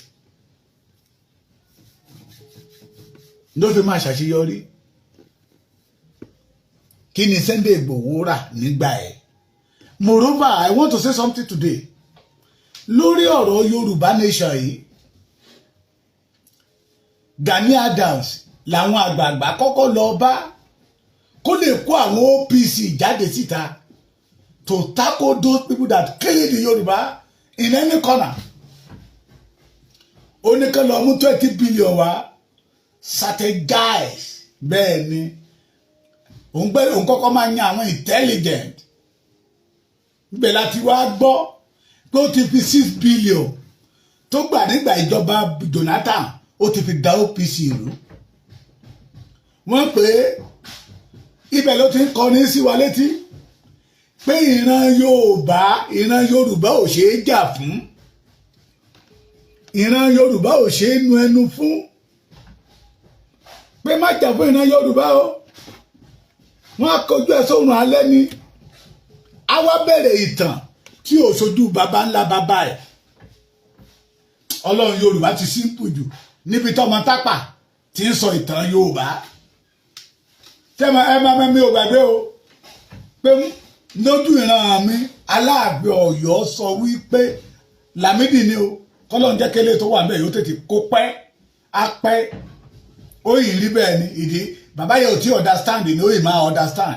ló fi máa ṣàṣeyọrí. Kí ni Sunday Igboho rà nígbà ẹ̀? Moreover, I want to say something today lórí ọ̀rọ̀ Yorùbá nation yìí. Gani Adams làwọn àgbààgbà kọ́kọ́ lọ bá kó lè kó àwọn OPC jáde síta to tackle those people that kill the Yorùbá in any corner. Ó ní kán lọ mú 20 billion wá, strategize. Bẹ́ẹ̀ ni òun gbẹ́, òun kọ́kọ́ máa yan àwọn intelligent. Ibẹ̀ láti wá gbọ́ pé ó ti fi 6 billion tó gbà nígbà ìjọba Jonathan, ó ti fi da OPC rú. Wọ́n pé Ibẹ̀ ló ti ń kọrin sí wa létí pé ìran Yorùbá, ìran Yorùbá ò ṣeé jà fún, ìran Yorùbá ò ṣeé nu ẹnu fún, pé má jà fún ìran Yorùbá o, wọn á kojú ẹ sórun alẹ́ ni. A wá bẹ̀rẹ̀ ìtàn tí ò sojú baba ńlá baba ẹ̀. Ọlọ́run, Yorùbá ti simple jù níbi tọ́mọ Tápà ti ń sọ ìtàn Yorùbá. Tẹ́mọ ẹ máa mẹ́mí ò gbàgbé o pé lójú ìran mi, Aláàfin Ọ̀yọ́ sọ wípé Lámídì ni o, kọ́lọ́n jẹ́ kélé tó wà ń bẹ̀ yóò tètè kó pẹ́ á pẹ́. Ó yìí rí bẹ́ẹ̀ ni. Ìdí bàbá yẹn ò tí understand ni, ó yìí máa understand.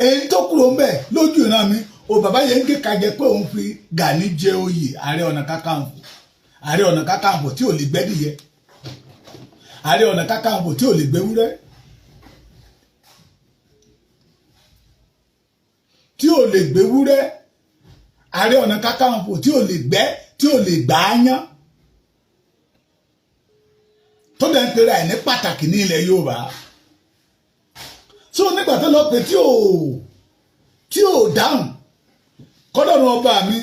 Èyí tó kúrò ń bẹ̀ lójú ìran mi o, bàbá yẹn ń ké kajẹ pé òun fi Gani jẹ oyè Ààrẹ Ọ̀nà Kakanfò, Ààrẹ Ọ̀nà Kakanfò tí ò lè gbẹ́dìyẹ, Ààrẹ Ọ̀nà Kakanfò tí ò lè gbéwúrẹ́, tí ò lè gbéwúrẹ́, Ààrẹ Ọ̀nà Kakanfò tí ò lè gbẹ́, tí ò lè gbà á yán, tó dẹ̀ ń pera ẹ̀ ní pàtàkì ní ilẹ̀ Yorùbá. So nígbà tó lọ pé tí ò dáhùn, kọ́dọ̀rùn ọba mi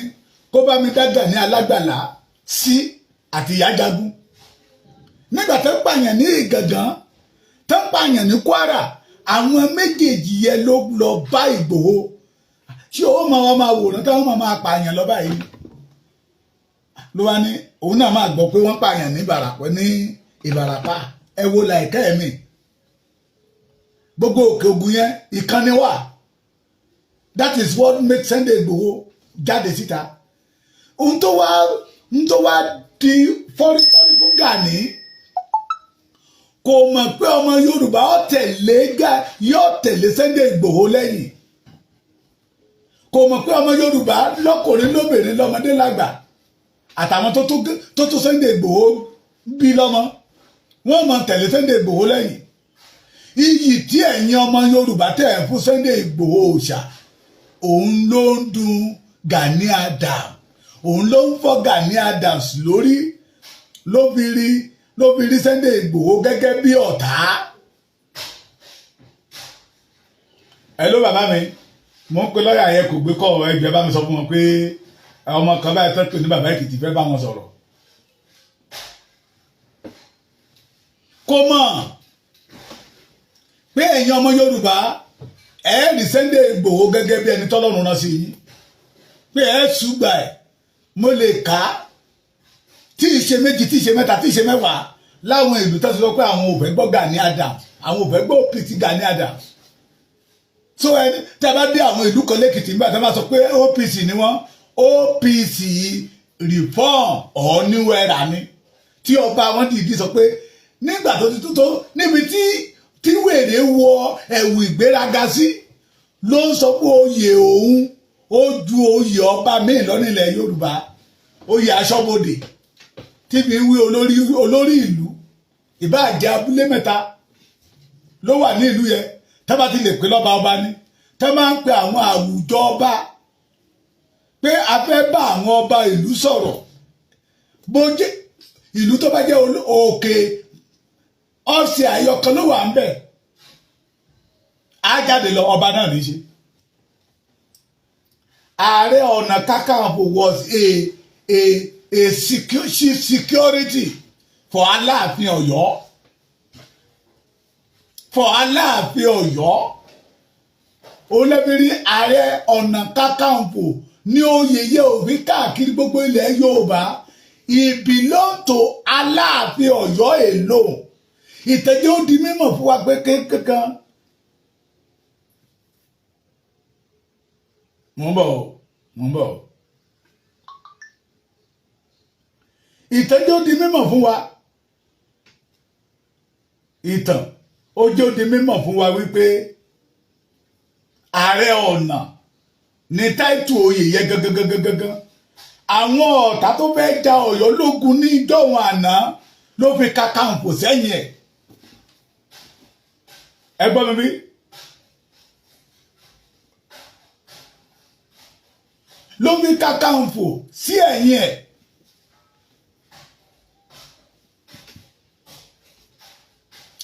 kó bá mi dá Gani Alágbàlá sí àti Ìyá Jagun. Nígbà tó ń pààyàn ní Ìgàngán, tó ń pààyàn ní Kwara, àwọn méjèèjì yẹn ló lọ bá Ìgbòho. Ṣé ó máa wá máa wòrán táwọn máa máa pààyàn lọ báyìí? Ló wá ní òun náà máa gbọ́ pé wọ́n pààyàn ní Ìbàràpá, ní Ìbàràpá. Ẹ wo làìkẹ́ ẹ̀mí gbogbo Òkè Ògùn yẹn, ìkànnì wà. That is what makes Sunday Igboho jáde síta. Ohun tó wá di fọ́rífọ́rí fún Gani, kò mọ̀ pé ọmọ Yorùbá ó tẹ̀lé, yóò tẹ̀lé Sunday Igboho lẹ́yìn. Kò mọ̀ pé ọmọ Yorùbá, lọ́kùnrin lóbìnrin, lọ́mọdé lágbà, àtàwọn tó tó Sunday Igboho bí lọ́mọ, wọ́n mọ̀ tẹ̀lé Sunday Igboho lẹ́yìn. Iyì tí ẹ̀yin ọmọ Yorùbá tẹ̀ ẹ̀ fún Sunday Igboho òòṣà, òun ló ń dun Gani Adams, òun ló ń fọ́ Gani Adams lórí, ló fi rí Sunday Igboho gẹ́gẹ́ bí ọ̀tá. Ẹ ló bàbá mi, mo ń pe lọ́ọ̀yà yẹn, kò gbé kọ́. Ẹgbẹ́ bá mi sọ fún wọn pé ọmọ kan báyìí tó pè ní Bàbá Èkìtì fẹ́ bá wọn sọ̀rọ̀. Kò mọ̀ pé ẹ̀yin ọmọ Yorùbá, ẹ rí Sunday Igboho gẹ́gẹ́ bí ẹni tọ́lọ́run rán sí yín, pé ẹ ṣùgbà ẹ̀. Mo lè kà á tí ì ṣe méjì, tí ì ṣe mẹ́ta, tí ì ṣe 10 láwọn ìlú tó ti sọ pé àwọn ò fẹ́ gbọ́ Gani Adams, àwọn ò fẹ́ gbọ́ OPC Gani Adams. So ẹni tí a bá dé àwọn ìlú kan lẹ́kìtì nígbà tí a bá sọ pé OPC ni wọ́n, OPC reform or new era ni, tí ọba wọn dìídì sọ pé nígbà tó ti tó níbi tí wèrè wọ ẹ̀wù ìgbéraga sí, ló ń sọ pé oyè òun ó ju oyè ọba míì lọ nílẹ̀ Yorùbá, oyè aṣọ́bodè tí fi ń wí olórí ìlú. Ìbáà jẹ́ abúlé mẹ́ta ló wà ní ìlú yẹn, tẹ́ bá ti lè pè lọ́ba, ọba ni. Tẹ́ máa ń pe àwọn àwùjọ ọba pé a fẹ́ bá àwọn ọba ìlú sọ̀rọ̀, bó jẹ́ ìlú tó bá jẹ́ òkè ọ̀sẹ̀ àyọkan ló wà ń bẹ̀, á jáde lọ, ọba náà ní í ṣe. Ààrẹ Ọ̀nà Kakanfò was a chief security for Aláàfin Ọ̀yọ́, for Aláàfin Ọ̀yọ́. Olẹ́bírí Ààrẹ Ọ̀nà Kakanfò ní oyè yẹ òfin káàkiri gbogbo ilẹ̀ Yorùbá. He belong to Aláàfin Ọ̀yọ́ alone. Ìtẹ́jẹ́ ó di mímọ̀ fún wa pé kékeré. Mo ń bọ̀ o, mo ń bọ̀ o. Ìtẹ́jẹ́ ó di mímọ̀ fún wa, ìtàn ó jẹ́ ó di mímọ̀ fún wa wípé Ààrẹ Ọ̀nà ní táìtù oyè yẹ gangan. Àwọn ọ̀tá tó fẹ́ ja Ọ̀yọ́ lógun ní ìjọ́un àná ló fi Kakanfò sẹ́yìn ẹ̀. Ẹ gbọ́ mi bí? Ló fi Kakanfò sí ẹ̀yìn ẹ̀.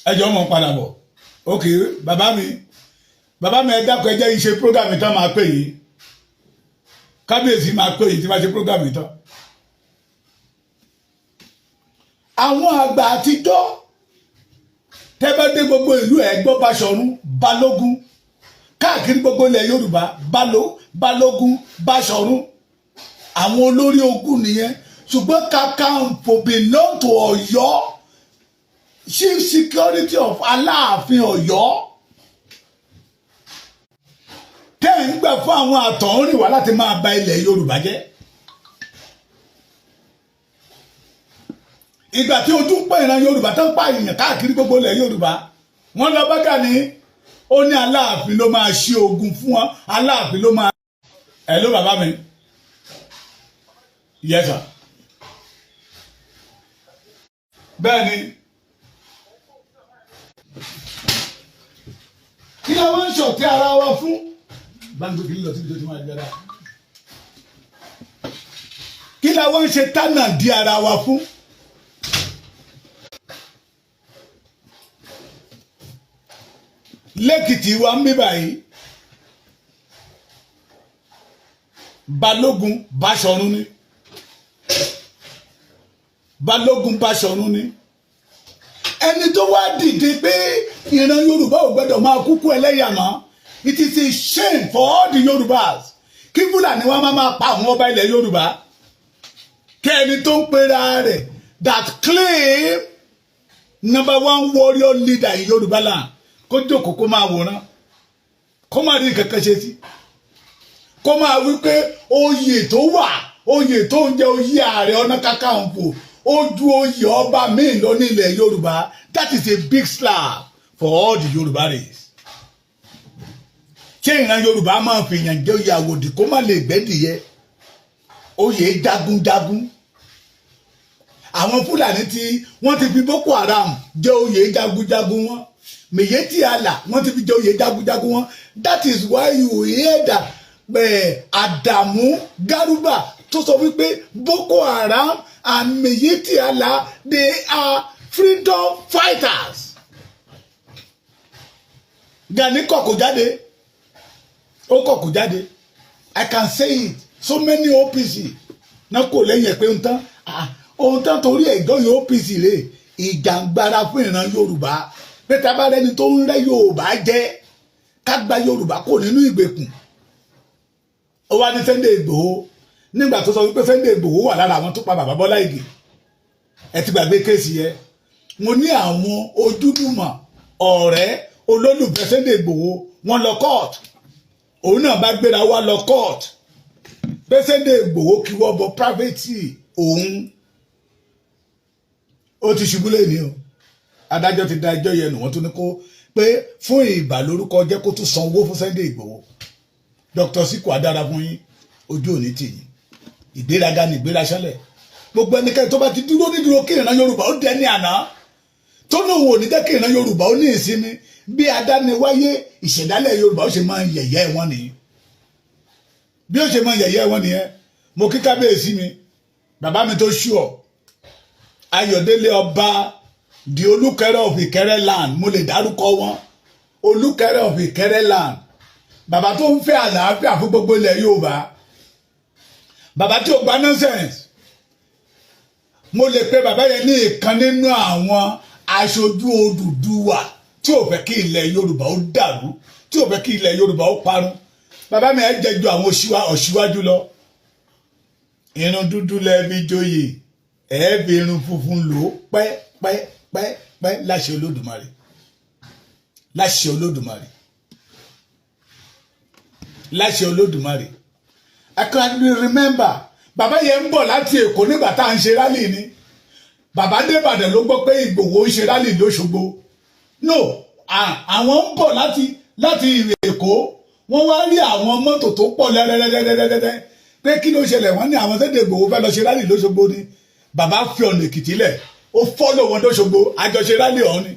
Ẹ jọ̀ọ́, mọ̀ ń padà bọ̀. Ok, bàbá mi. Bàbá mi, ẹ dákun, ẹ jẹ́ iṣẹ́ program tán, máa pè yín. Kábíyèsí, máa pè yín tí máa ṣe program tán. Àwọn àgbà àtijọ́, tẹ́ bá dé gbogbo ìlú, ẹ̀ gbọ́ Báṣọ̀run, Balógun káàkiri gbogbo ilẹ̀ Yorùbá, Balógun, Báṣọ̀run, àwọn olórí ogun nìyẹn. Ṣùgbọ́n Kakanfò belong to Ọ̀yọ́, chief security of Aláàfin Ọ̀yọ́. Tẹ́ ń gbà fún àwọn àtọ̀húnrìn wá láti máa ba ilẹ̀ Yorùbá jẹ́. Ìgbà tí ojú ń pọ̀ ìran Yorùbá tó ń pa èèyàn káàkiri gbogbo ilẹ̀ Yorùbá, wọ́n lọ bá Gani, ó ní Aláàfin ló máa ṣí ogun fún wọn, Aláàfin ló máa. Ẹ ló bàbá mi. Yes sir. Bẹ́ẹ̀ ni, kí ló wọ́n ń ṣọ̀tẹ̀ ara wa fún? Gbàǹgbé kí ló lọ síbi tó ti máa gbẹ́dá? Kí la wọ́n ń ṣe tánà di ara wa fún? Lẹ́kìtì wa ń bí báyìí, Balógun Báṣọ̀run ni, Balógun Báṣọ̀run ni. Ẹni tó wá dìde pé ìran Yorùbá ò gbọdọ̀ máa kúkú ẹlẹ́yàmọ́. It is a shame for all the Yorùbás kí Fúlàní wa máa pa àwọn ọba ilẹ̀ Yorùbá, kí ẹni tó ń pera rẹ̀ that claim number one warrior leader in Yorùbá land kó jókòó, kó máa wòran, kó má rí kankan ṣe sí, kó máa wí pé oyè tó wà, oyè tó ń jẹ, oyè Ààrẹ Ọ̀nà Kakanfò, ó ju oyè ọba míì lọ nílẹ̀ Yorùbá. That is a big slap for all the Yorùbá race. Ṣé ìran Yorùbá máa fi yàn jẹ oyè àwòdì kó má lè gbẹ́dìyẹ, oyè jagunjagun? Àwọn Fúlàní tí wọ́n ti fi Boko Haram jẹ oyè jagunjagun wọn, Miyetti Allah, wọ́n ti fi jẹ oyè jagunjagun wọn. That is why you hear that Adamu Garuba tó sọ wípé Boko Haram and Miyetti Allah, they are freedom fighters. Gani kọ̀ kò jáde, ó kọ̀ kò jáde. I can say it, so many OPC náà kò lẹ́yìn ẹ̀ pé ń tán ohun tán torí ẹ̀gbọ́n yìí. OPC rè ìjàngbara fún ìran Yorùbá, pé tá a bá rẹni tó ń rẹ́ Yorùbá jẹ́, ká gba Yorùbá kò nínú ìgbèkùn. Ó wá ní Sunday Ìgbòho, nígbà tó sọ wípé Sunday Ìgbòho wà lára àwọn tó pa bàbá Bọ́lá Ìgè. Ẹ ti gbàgbé case yẹn. Mo ní àwọn ojúlùmọ̀, ọ̀rẹ́, olólùfẹ́ Sunday Ìgbòho, wọ́n lọ court. Òun náà bá gbéra wá lọ court pé Sunday Ìgbòho kí wọ́n bọ private òun. Ó ti ṣubú lẹ́ni o. Adájọ́ ti da ẹjọ́ yẹn nù. Wọ́n tún ní kó pé fún ìbà lórúkọ jẹ́, kó tún san owó fún Sunday Ìgbòho. Dr. Siku, adára fún yín, ojú òní tì yín. Ìgbéraga ní ìgbéra sẹ́lẹ̀. Gbogbo ẹnikẹ́ni tó bá ti dúró nídúró kí ìran Yorùbá ó dẹni àná, tó ní òun ò ní jẹ́ kí ìran Yorùbá ó ní ìsinmi, bí adániwáyé ìṣẹ̀dálẹ̀ Yorùbá ó ṣe máa ń yẹ̀yẹ́ wọn nìyẹn, bí ó ṣe máa ń yẹ̀yẹ́ wọn nìyẹn. Mo kí kábíyèsí mi, bàbá mi tó ṣú ọ, Ayọ̀délé ọba, the Olúkẹrẹ of Ìkẹrẹ land. Mo lè dárúkọ wọn, Olúkẹrẹ of Ìkẹrẹ land, bàbá tó ń fẹ́ àlàáfíà fún gbogbo ilẹ̀ Yorùbá, bàbá tí ò gba nonsense. Mo lè pe bàbá yẹn ní ìkan nínú àwọn aṣojú Odùduwà tí ò fẹ́ kí ilẹ̀ Yorùbá ó dàrú, tí ò fẹ́ kí ilẹ̀ Yorùbá ó parun. Bàbá mi, ẹ jẹ́ ju àwọn ọ̀ṣíwájú lọ. Irun dúdú lẹ́ẹ̀fi joyè, ẹ fi irun funfun lò ó pẹ́ pẹ́ pẹ́ pẹ́, láṣẹ Olódùmarè, láṣẹ Olódùmarè, láṣẹ Olódùmarè. I can remember, bàbá yẹn ń bọ̀ láti Èkó nígbà tá à ń ṣe rally ni. Bàbá débàdàn ló gbọ́ pé Ìgbòho ń ṣe rally lÓṣogbo. No, àwọn ń bọ̀ láti Èkó, wọ́n wá rí àwọn mọ́tò tó pọ̀ lẹ́rẹ́rẹ́rẹ́rẹ́rẹ́, pé kí ló ṣẹlẹ̀? Wọ́n ní àwọn Sunday Ìgbòho fẹ́ lọ ṣe rally lÓṣogbo ni. Bàbá fi ọ̀nà Èkìtì lẹ̀, ó follow wọn lÓṣogbo, àjọṣe rally ọ̀hún ni.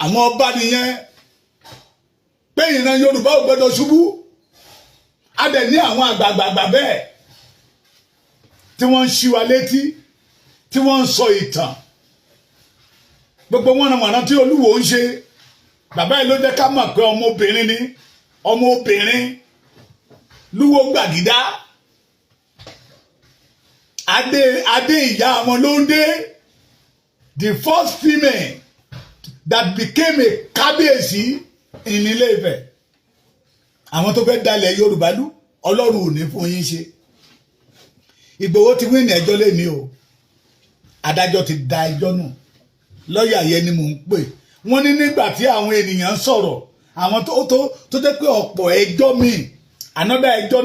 Àwọn ọba nìyẹn, pé ìran Yorùbá ò gbọdọ̀ ṣubú. A dẹ̀ ní àwọn àgbààgbàgbà bẹ́ẹ̀ tí wọ́n ń ṣí wa létí, tí wọ́n ń sọ ìtàn gbogbo wọn náà tí Olúwo ń ṣe. Bàbá yìí ló jẹ́ ká mọ̀ pé ọmọbìnrin ni, ọmọbìnrin Lúwo Gbàgídá. Adé adé ìyá wọn ló ń dé, the first female that became a kábíyèsí in Ilé-Ifẹ̀. Àwọn tó fẹ́ dalẹ̀ Yorùbá lú, Ọlọ́run ò ní fún yín ṣe. Ìgbòho ti win ẹjọ́ lẹ́ni o. Adájọ́ ti da ẹjọ́ nù. Lọ́ọ̀yà yẹn ni mò ń pè. Wọ́n ní nígbà tí àwọn ènìyàn sọ̀rọ̀, àwọn tó jẹ́ pé ọ̀pọ̀ ẹjọ́ míì, ànádà ẹjọ́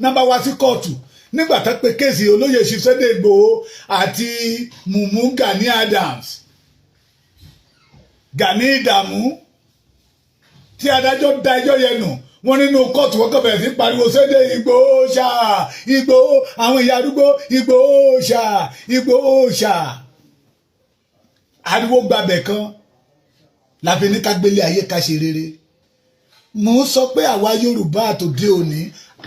náà bá wá sí kóòtù nígbà tó pe case olóyè Sunday Ìgbòho àti Mùmú Gani Adams, Gani Ìdààmú, tí adájọ́ da ẹjọ́ yẹn nù, wọ́n nínú kóòtù, wọ́n kàn bẹ̀rẹ̀ sí pariwo Sunday Ìgbòho ṣá, Ìgbòho, àwọn ìyá arúgbó, Ìgbòho ṣá, Ìgbòho ṣá. Ariwo gbabẹ̀ kan láfi ní ká gbélé ayé, ká ṣe rere. Mò ń sọ pé àwa Yorùbá àtòdé òní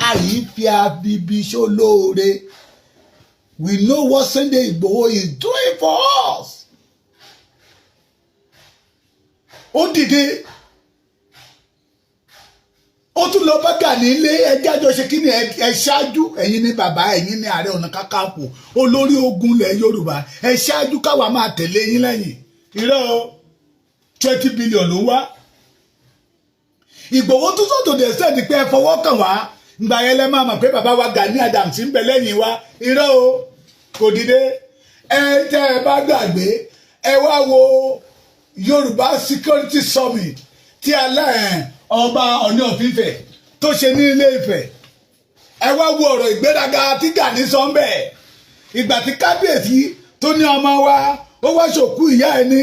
àyí fi abibi ṣólóore. We know what Sunday Igboho is doing for us. Ó dìde, ó tún lọ bá Gani ilé ẹjẹ́ àjọṣe. Kí ni ẹ ṣáájú? Ẹ̀yin ní bàbá, ẹ̀yin ní Ààrẹ Ọ̀nà Kakanfò, olórí ogun ilẹ̀ Yorùbá. Ẹ ṣáájú káwa máa tẹ̀lé yín lẹ́yìn. Irọ́ o, 20 billion ló ń wá. Ìgbòho tún sọ̀tò dẹ̀ sẹ́ẹ̀dì pé ẹ fọwọ́ kàn wá, ngbà yẹn lẹ́ máa mọ̀ pé bàbá wa Gani Adams ń bẹ lẹ́yìn wa. Irọ́ o, kò dìde. Ẹ tẹ́ ẹ bá gbàgbé, ẹ wá wo Yorùbá Security Summit tí alẹ́ ọba Ọ̀ní of Ifẹ̀ tó ṣe ní Ilé Ifẹ̀. Ẹ wá wo ọ̀rọ̀ ìgbéraga tí Gani sọ ń bẹ̀. Ìgbà tí kábíyèsí tó ní ọmọ wa ó wá ṣòkú ìyá ẹ ní,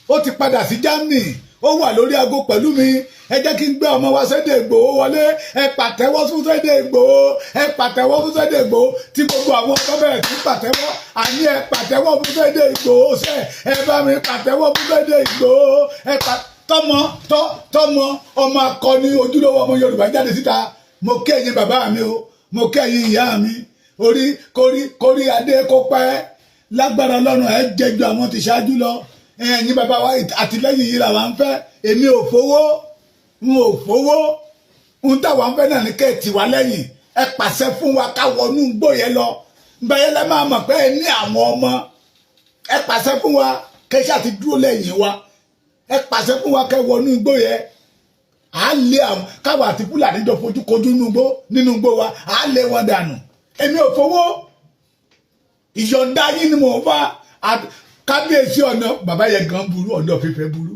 ó ti padà sí Germany, ó wà lórí aago pẹ̀lú mi. Ẹ jẹ́ kí n gbé ọmọ wa Sunday Igboho wọlé. Ẹ pàtẹ́wọ́ fún Sunday Igboho, ẹ pàtẹ́wọ́ fún Sunday Igboho. Tí gbogbo àwọn ọmọ bẹ̀rẹ̀ sí pàtẹ́wọ́, àní ẹ pàtẹ́wọ́ fún Sunday Igboho sẹ́, ẹ bá mi pàtẹ́wọ́ fún Sunday Igboho. Ẹ pa tọmọ tọ tọmọ ọmọ akọni ojúlówó ọmọ Yorùbá jáde síta. Mo kí ẹ̀yin bàbá mi o, mo kí ẹ̀yin ìyá mi. Orí kórí kórí adé kó pẹ́ lágbára Ọlọ́run. Ẹ jẹjọ àwọn tí ṣáájú lọ. Ẹ̀yin bàbá wa, àtìlẹ́yìn yìí làwa ń fẹ́. Èmi ò fowó, n ò fowó. Ń táwa ń fẹ́ náà ní kẹ́ ẹ̀ tì wá lẹ́yìn. Ẹ pàṣẹ fún wa ká wọnú igbó yẹn lọ. Gbà yẹn lẹ́ máa mọ̀ pé ẹ ní àwọn ọmọ. Ẹ pàṣẹ fún wa kẹ́ ṣáà ti dúró lẹ́yìn wa. Ẹ pàṣẹ fún wa kẹ́ wọnú igbó yẹn, à á lé àwọn káwa àti Fúlàní jọ fojú kojú nínú igbó wa, à á lé wọn dànù. Èmi ò fowó, ìyọ̀ǹda yín ni mò ń fa. Kábíyèsí ọ̀nà bàbá yẹn gan burú, ọ̀nà fífẹ́ burú,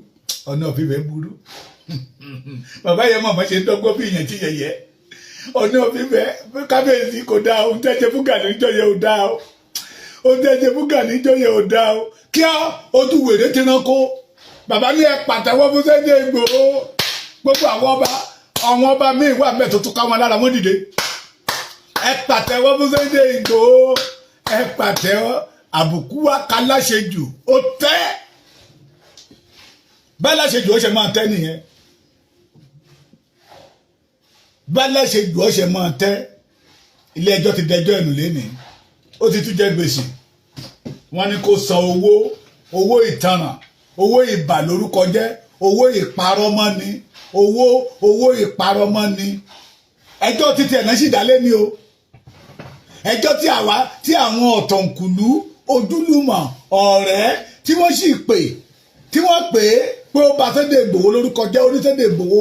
ọ̀nà fífẹ́ burú. Bàbá yẹn mọ̀ mọ́ ṣe ń dọ́gbọ́n bí ìyẹn tí yẹyẹ ọ̀nà fífẹ́. Kábíyèsí, kò dáa. Ohun tẹ́jẹ́ fún Gani níjọ́ yẹn ò dáa o. Ohun tẹ́jẹ́ fún Gani níjọ́ yẹn ò dáa o. Kí á ojú wèrè ti rán kó bàbá ní ẹ pàtẹ́wọ́ fún Sunday Igboho. Gbogbo àwọn ọba míì wà mẹ́ẹ̀ tó tún ká wọn lára, wọn dìde. Ẹ pàtẹ́wọ́ fún Sunday Igboho, ẹ pàtẹ́wọ́. Àbùkù wa ká láṣejù, ó tẹ́ bá láṣejù, ó ṣe máa tẹ́ nìyẹn. Bá láṣejù, ó ṣe máa tẹ́. Ilé ẹjọ́ ti dẹjọ́ ẹ̀nù lénìí. Ó ti tún jẹ gbèsè. Wọ́n ní kó san owó, owó ìtanràn, owó ìbà lórúkọ jẹ́, owó ìparọ́mọ́ni, owó ìparọ́mọ́ni. Ẹjọ́ títí ẹ̀ náà sì dálé ni o. Ẹjọ́ tí àwa tí àwọn ọ̀tọ̀ǹkùlú, ojúlùmọ̀, ọ̀rẹ́ tí wọ́n sì pè, tí wọ́n pè é pé ó bà Sunday Igboho lórúkọ jẹ́, oní Sunday Igboho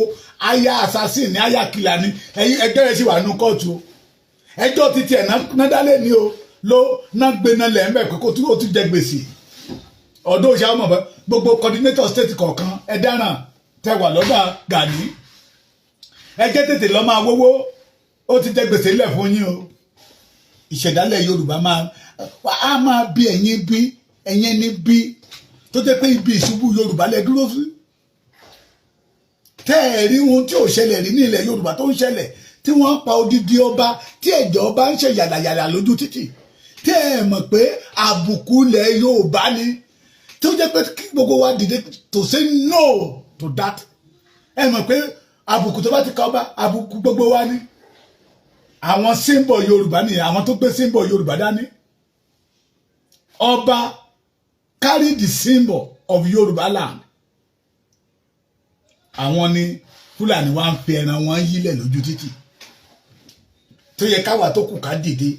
aya assassin ní aya kìlà ní. Ẹ̀yìn ẹjọ́ yẹn sì wà nínú kóòtù o. Ẹjọ́ títí ẹ̀ náà dálé ni o, ló náà gbé náà lẹ̀ ń bẹ̀ pé kó tún ó tún jẹ gbèsè. Ọdún òṣà ọmọ bẹ gbogbo coordinator state kọ̀ọ̀kan, ẹ dáràn tẹ wà lọ́dà Gani. Ẹ jẹ́ tètè lọ́ máa wówó. Ó ti jẹ gbèsè lẹ̀ fún yín o. Ìṣẹ̀dálẹ̀ Yorùbá máa á máa bí ẹ̀yin, bí ẹ̀yin ní bí tó jẹ́ pé ibi ìṣubú Yorùbá lẹ dúró sí. Tẹ́ ẹ̀ rí ohun tí ò ṣẹlẹ̀ rí ní ilẹ̀ Yorùbá tó ń ṣẹlẹ̀, tí wọ́n pa odidi ọba, tí ẹ̀jẹ̀ ọba ń ṣe yàlàyàlà lójú títì, tẹ́ ẹ̀ mọ̀ pé àbùkù ilẹ̀ Yorùbá ni, tó jẹ́ pé kí gbogbo wa dìde to say no to that. Ẹ mọ̀ pé àbùkù tó bá ti ka ọba, àbùkù gbogbo wa ni. Àwọn symbol Yorùbá nìyẹn, àwọn tó gbé symbol Yorùbá dání. Ọba carry the symbol of Yorùbá land. Àwọn ni Fúlàní wa ń fi ẹran wọn yílẹ̀ lójú títì, tó yẹ káwa tó kù ká dìde.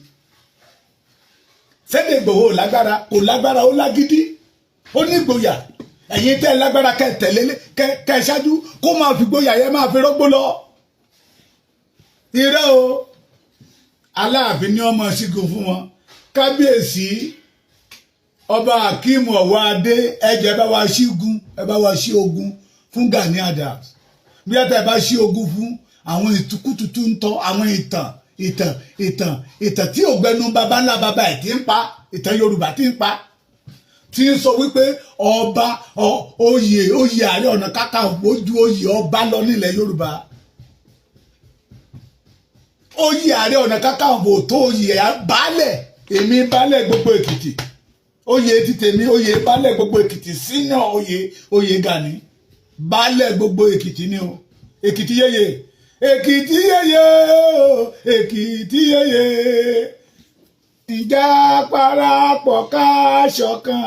Sunday Igboho lágbára, kò lágbára, ó lágídí, ó ní ìgboyà. Ẹ̀yin tẹ́ lágbára, kẹ́ tẹ̀lé, kẹ́ ṣáájú, kó máa fi gboyà yẹn máa fi rọ́gbó lọ. Irọ́ o, Aláàfin ní ọmọ sígun fún wọn. Kábíyèsí Ọba Akeem Ọwọ́adé, ẹjẹ bá wa ṣígun, ẹ bá wa ṣí ogun fún Gani Adams. Bí ẹ tẹ́ bá ṣí ogun fún àwọn ìtukùtùtù ń tọ́ àwọn ìtàn ìtàn ìtàn ìtàn tí ògbẹnu baba ńlá baba ẹ̀ ti ń pa, ìtàn Yorùbá ti ń pa, tí ń sọ wípé ọba oyè Ààrẹ Ọ̀nà Kakanfò ju oyè ọba lọ nílẹ̀ Yorùbá. Oyè Ààrẹ Ọ̀nà Kakanfò tó oyè baálẹ̀. Èmi baálẹ̀ gbogbo Èkìtì, oyè ti tèmi, oyè baálẹ̀ gbogbo Èkìtì sínú oyè Gani, baálẹ̀ gbogbo Èkìtì ni o. Èkìtì yéye, Èkìtì yéye o, Èkìtì yéye, ìjà parapọ̀ ká ṣọ̀kan,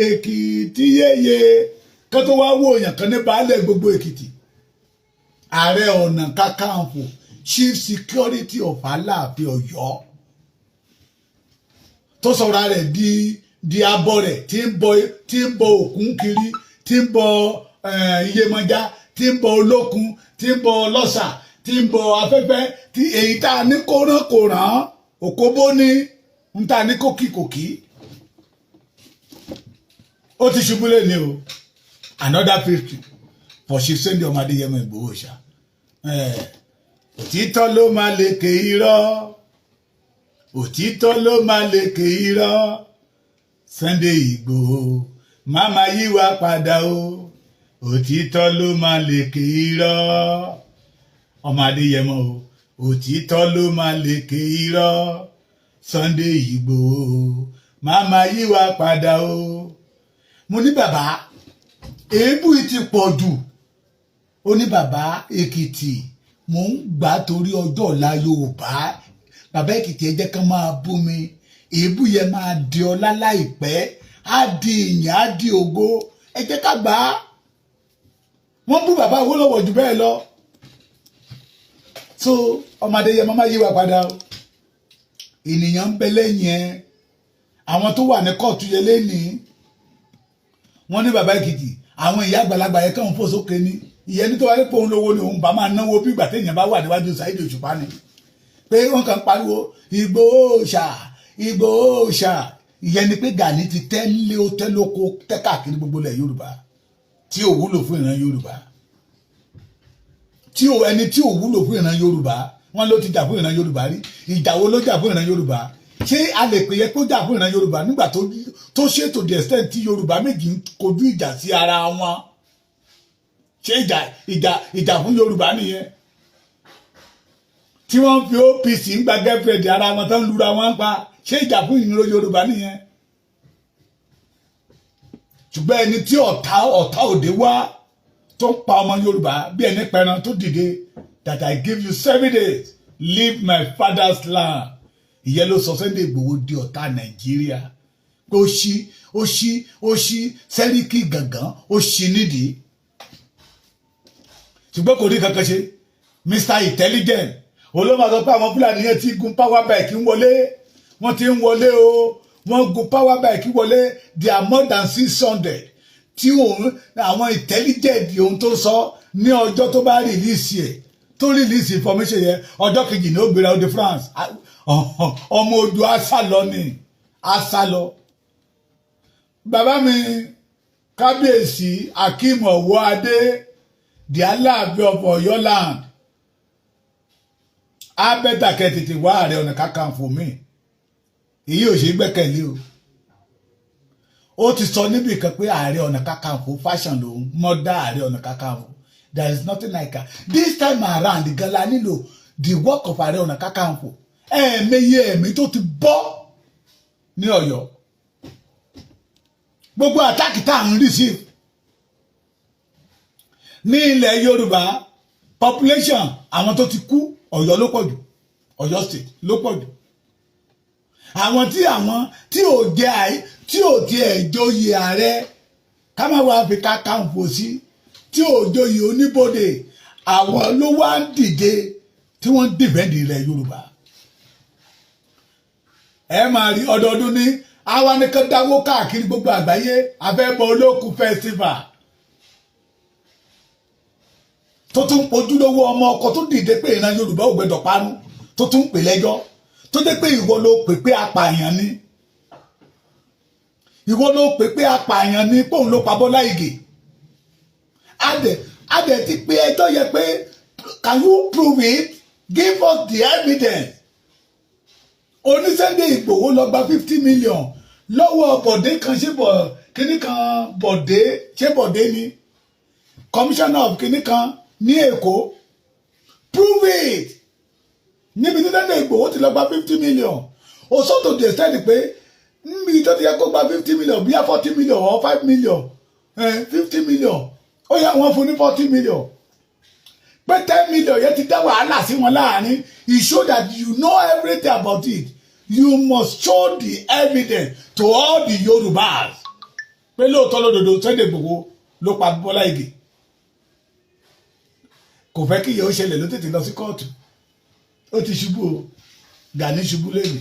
Èkìtì yéye. Kó tó wá wò èèyàn kan ní baálẹ̀ gbogbo Èkìtì, Ààrẹ Ọ̀nà Kakanfò, chief security of Aláàfin Ọ̀yọ́, tó sọ̀rọ̀ rẹ̀ di abọ́ rẹ̀ tí ń bọ òkun kiri, tí ń bọ Iyemọja, tí ń bọ Olókun, tí ń bọ Ọlọ́ṣà, tí ń bọ afẹ́fẹ́, tí èyí tá a ní kó rán kò rán, òkóbó ní ń tá a ní kókì kòkí. Ó ti ṣubú lé ní o. Another 50 for Chief Sunday ọmọ Adéyẹmọ Ìgbòho ṣá. Òtítọ́ ló máa lékè irọ́, òtítọ́ ló máa lékè irọ́. Sunday Ìgbòho, má máa yí wa padà o. Òtítọ́ ló máa lékè irọ́, ọmọ Adéyẹmọ o. Òtítọ́ ló máa lékè irọ́. Sunday Ìgbòho, má máa yí wa padà o. Mo ní bàbá, èébú yìí ti pọ̀ jù. Ó ní, "Bàbá Èkìtì, mò ń gbà torí ọjọ́ ọ̀la Yorùbá. Bàbá Èkìtì, ẹ jẹ́ kán máa bú mi. Èébú yẹn máa di ọlá láìpẹ́, á di ìyìn, á di ògo. Ẹ jẹ́ ká gbà á." Wọ́n bú bàbá Awólọ́wọ̀ jù bẹ́ẹ̀ lọ. So ọmọdé yẹn máa yí wa padà o. Ènìyàn ń bẹ lẹ́yìn ẹ. Àwọn tó wà ní kóòtù yẹn lẹ́nìí, wọ́n ní bàbá Èkìtì, àwọn ìyá àgbàlagbà yẹn kàn fò sókè ní ìyẹn ní tó wáyé pé òun lówó ni òun bá máa náwó bí ìgbà téèyàn bá wà níwájú Saheed Òṣùpá ni, pé wọ́n kàn pariwo Ìgbòho ṣà, Ìgbòho ṣà. Ìyẹn ni pé Gani ti tẹ́ lé, ó tẹ́ lóko, tẹ́ káàkiri gbogbo ilẹ̀ Yorùbá, tí ò wúlò fún ìran Yorùbá, tí ò ẹni tí ò wúlò fún ìran Yorùbá. Wọ́n ló ti jà fún ìran Yorùbá rí. Ìjà wo ló jà fún ìran Yorùbá? Ṣé a lè pè yẹ kó jà fún ìran Yorùbá nígbà tó ṣètò the extent tí Yorùbá méjì ń kojú ìjà sí ara wọn? Ṣé ìjà fún Yorùbá nìyẹn, tí wọ́n fi OPC ń gba girlfriend ara wọn, tó ń lura wọn pa? Ṣé ìjà fún ìran Yorùbá nìyẹn? Ṣùgbọ́n ẹni tí ọ̀tá òde wá tó ń pa ọmọ Yorùbá bí ẹni pẹran, tó dìde that "I give you 7 days, leave my father's land", ìyẹn ló sọ Sunday Igboho di ọ̀tá Nàìjíríà, pé ó ṣí Sẹ́ríkì gàngán, ó ṣí nídìí, ṣùgbọ́n kò rí kankan ṣe. Mr Intelligent olóma sọ pé àwọn Fúlàní yẹn ti gun power bike ń wọlé, wọ́n ti ń wọlé o, wọ́n gun power bike wọlé, they are more than 600. Tí òun àwọn intelligent, ohun tó sọ ní ọjọ́ tó bá release ẹ̀, tó release information yẹn, ọjọ́ kejì ní ó gbéra, ó dé France. Ọmọ ojú àṣà lọ ni àṣà lọ. Bàbá mi, Kábíyèsí Akeem Ọwọ́adé, the Aláàfin of Ọ̀yọ́ land, á better kẹ́ tètè wá Ààrẹ Ọ̀nà Kakanfò mi. Èyí ò ṣe gbẹ́kẹ̀lé o. Ó ti sọ níbì kan pé Ààrẹ Ọ̀nà Kakanfò fashion lòun mọ́dá Ààrẹ Ọ̀nà Kakanfò. There is nothing like that. This time around gan la nílò the work of Ààrẹ Ọ̀nà Kakanfò. Ẹ̀ẹ̀mẹyẹ ẹ̀mí tó ti bọ́ ní Ọ̀yọ́, gbogbo attack tá à ń receive ní ilẹ̀ Yorùbá, population àwọn tó ti kú, Ọ̀yọ́ ló pọ̀ jù, Ọ̀yọ́ state ló pọ̀ jù. Àwọn tí ò jẹ́, tí ò tiẹ̀ joyè ààrẹ, ká má wàá fi Kakanfò sí. tí ò joyè oníbodè, àwọn ló wá ń dìde tí wọ́n ń defend ilẹ̀ Yorùbá. Ẹ máa rí ọdọọdún ní àwa nìkan dáwó káàkiri gbogbo àgbáyé, Afẹ́bọ̀ Olókun Festival, tó tún ojúlówó ọmọ ọkọ tó dìde pé ìran Yorùbá ò gbẹdọ̀ parun, tó tún pè lẹ́jọ́, tó jẹ́ pé ìwọ ló pè pé apààyàn ni, ìwọ ló pè pé apààyàn ni, pòun ló pa Bọ́lá Ìgè. Adẹ̀ ti pé ẹjọ́ yẹ pé, can you prove it? Give us the evidence. Oní Sunday Ìgbòho lọ gba 50 million lọ́wọ́ Bọ̀dé kan, ṣé bọ̀ kíní kan, Bọ̀dé, ṣé Bọ̀dé ni, commissioner of kíní kan ní Èkó. Prove it. Níbi tí Sunday Ìgbòho ti lọ gba 50 million, o sọ to the extent pé níbi tó ti yẹ kó gba 50 million, bíi 40 million or 5 million, 50 million, ó yẹ wọ́n fún ní 40 million, pé 10 million yẹn ti dá wàhálà sí wọn láàrin. It show that you know everything about it. You must show the evidence to all the Yorubas pé lóòótọ́ lódodo, Sunday Igboho ló pa Bọ́lá Ìgè. Kò fẹ́ kí ìyẹn ó ṣẹlẹ̀, ló tètè lọ sí kóòtù. Ó ti ṣubú o. Gani ṣubú lẹ́nu.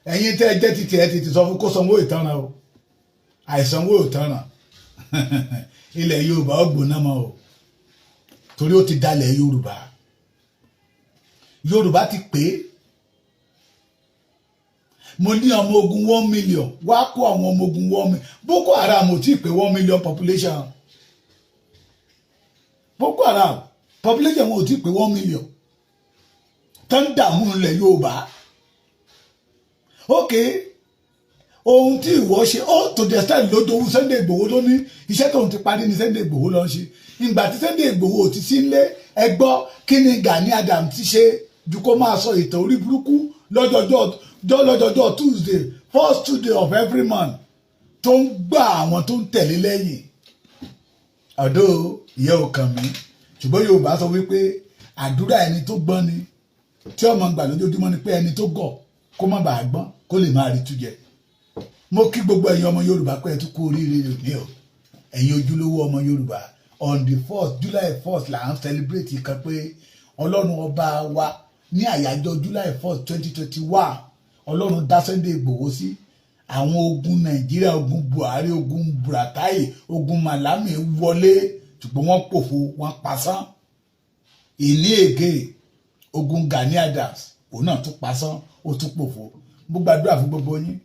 Ẹ̀yin tẹ́ ẹ jẹ́ títí ẹ tètè sọ fún kó sanwó ìtanràn o. Àìsanwó ìtanràn, ilẹ̀ Yorùbá ó gbóná mọ́ o, torí ó ti dalẹ̀ Yorùbá. Yorùbá ti pé mo ní ọmọ ogun 1 million, wá kó àwọn ọmọ ogun 1 million. Boko Haram ò tí ì pé 1 million population. Boko Haram population wọn ò tí ì pé 1 million tó ń dààmú ilẹ̀ Yorùbá. Ok, ohun tí ìwọ ṣe ó to the extent lójoojú, Sunday Igboho ló ní iṣẹ́ tóun ti parí ní Sunday Igboho ló ń ṣe. Ìgbà tí Sunday Igboho ti sí nílé, ẹ gbọ́, kí ni Gani Adams ti ṣe ju kó máa sọ ìtàn orí burúkú lọ́jọ́jọ́ Tuesday, first Tuesday of every month, tó ń gbà àwọn tó ń tẹ̀lé lẹ́yìn ọ̀dọ́ ìyẹn ò kàn mí. Ṣùgbọ́n Yorùbá sọ wípé àdúrà ẹni tó gbọ́n ni tí ọmọ gbà lójoojúmọ́ ni pé ẹni tó gọ̀ kó má bàa gbọ́n, kó lè máa rí tújẹ. Mo kí gbogbo ẹ̀yin ọmọ Yorùbá pé ẹ tún kú oríire òní o. Ẹ̀yin ojúlówó ọmọ Yorùbá, on the first, July 1st, là ń celebrate kan pé Ọlọ́run ọba wa ní àyájọ́ July 1st 2021, Ọlọ́run dá Sunday Igboho sí. Àwọn ogun Nàìjíríà, ogun Buhari, ogun Buratai, ogun Malami wọlé, ṣùgbọ́n wọ́n pòfo, wọ́n pasán. Ìní ègé ogun Gani Adams, òun náà tún pasán, ó tún pòfo. Mo gbàdúrà fún gbogbo yín,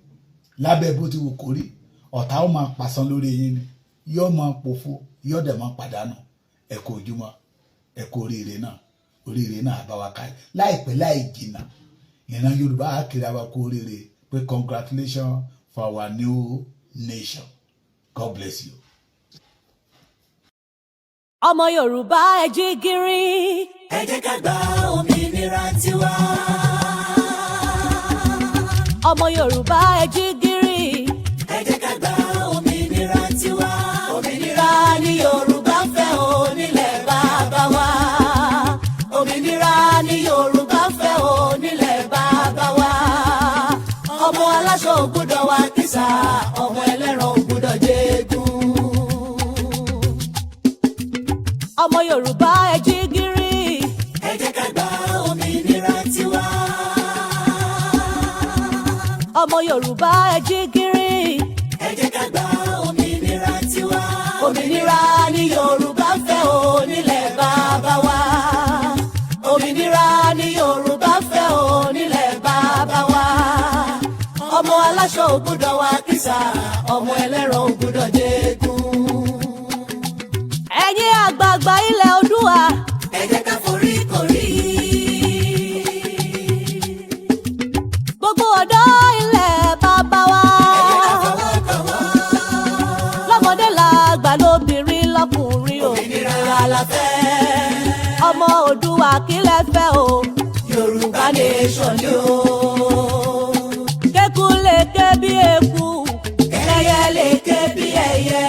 lábẹ́ bó ti wù kó rí, ọ̀tá ó máa pasán lórí yín ni, yóò máa pòfo, yóò dẹ̀ máa pàdánù. Ẹ kú ojúmọ́, ẹ kú oríire náà. Oríire náà bá wa ká láìpẹ́ láì jìnnà. Ìran Yorùbá á kiri àwa kú oríire pé congratulations for our new nation. God bless you. Ọmọ Yorùbá, ẹ jí gìrì. Ẹ jẹ́ ká gba òmìnira tiwa. Ọmọ Yorùbá, ẹ jí gìrì. Ẹ jẹ́ ká gba òmìnira tiwa. Òmìnira ni Yorùbá fẹ́ o nílẹ̀ bàbá wa. Òmìnira ni Yorùbá fẹ́ o nílẹ̀ bàbá wa. Ọmọ aláṣọ ò gbọ́dọ̀ wọ àkísà, ọmọ ẹlẹ́ran ò gbọ́dọ̀ jẹ́gún. Ọmọ Yorùbá, ẹ jí gìrì. Ẹ jẹ́ ká gba òmìnira tiwa. Ọmọ Yorùbá, ẹ jí gìrì. Ẹ jẹ́ ká gba òmìnira tiwa. Òmìnira ni Yorùbá fẹ́ o nílẹ̀ bàbá wa. Òmìnira ni Yorùbá fẹ́ o nílẹ̀ bàbá wa. Ọmọ aláṣọ ò gbọ́dọ̀ wọ àkísà, ọmọ ẹlẹ́ran ò gbọ́dọ̀ jẹ́gún. Ẹ̀yin àgbààgbà ilẹ̀ Oòduà. Ẹ jẹ́ ká forí korí. Gbogbo ọ̀dọ́ ilẹ̀ bàbá wa. Ẹ jẹ́ ká fọwọ́ kọ̀wọ́. Lọ́mọdé làgbà, lóbìnrin lọ́kùnrin o. Òmìnira la fẹ́. Ọmọ Oòduà, kí lẹ fẹ́ o? Yorùbá nation ni o. Kéku lè ké bí eku. Kẹ́yẹ lè ké bí ẹyẹ.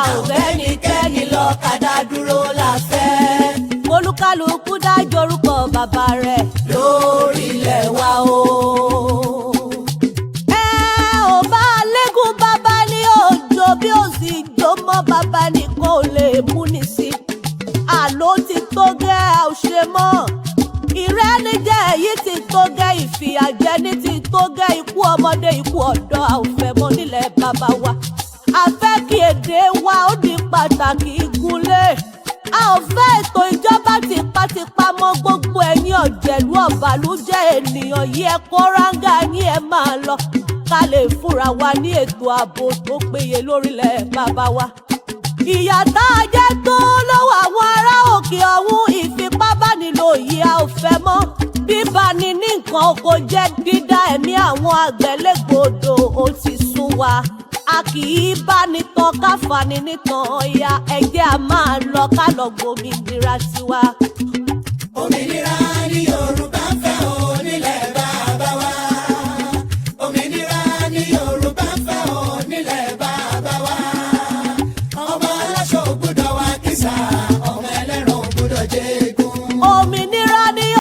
A ò fẹ́nikẹ́ni lọ́kadà dúró la fẹ́. Olúkálùkù dájọ́ orúkọ bàbá rẹ̀. Lórí ilẹ̀ wa o. Ẹ ò bá lẹ́gùn, bàbá ní òjò bí ó sì jó mọ́, bàbá nìkan ò lè mú ní sí. gẹ́, ìfìyàjẹni ti tó gẹ́. Ikú ọmọdé, ikú ọ̀dọ́, a ò fẹ́ mọ́ nílẹ̀ bàbá wa. A fẹ́ kí èdè wa ó di pàtàkì gúnlé. A ò fẹ́ ètò ìjọba tipátipá mọ́. Gbogbo ẹ̀yin ọ̀jẹ̀lú ọ̀bàlújẹ́ ènìyàn yìí, ẹ kó ráńgà yín, ẹ máa lọ, ká lè fúnra wa ní ètò ààbò tó péye lórílẹ̀ bàbá wa. Ìyà tá a jẹ tó lọ́wọ́ àwọn ará òkè ọ̀hún, ìfipábánilò yìí, a ò fẹ́ mọ́. Bíbani ní nǹkan oko jẹ́, dídá ẹ̀mí àwọn àgbẹ̀ légbodò, ó ti sún wa. A kì í bá ní tán ká fani nítàn ya. Ẹ jẹ́ a máa lọ, ká lọ gbòmìnira tiwa. Òmìnira.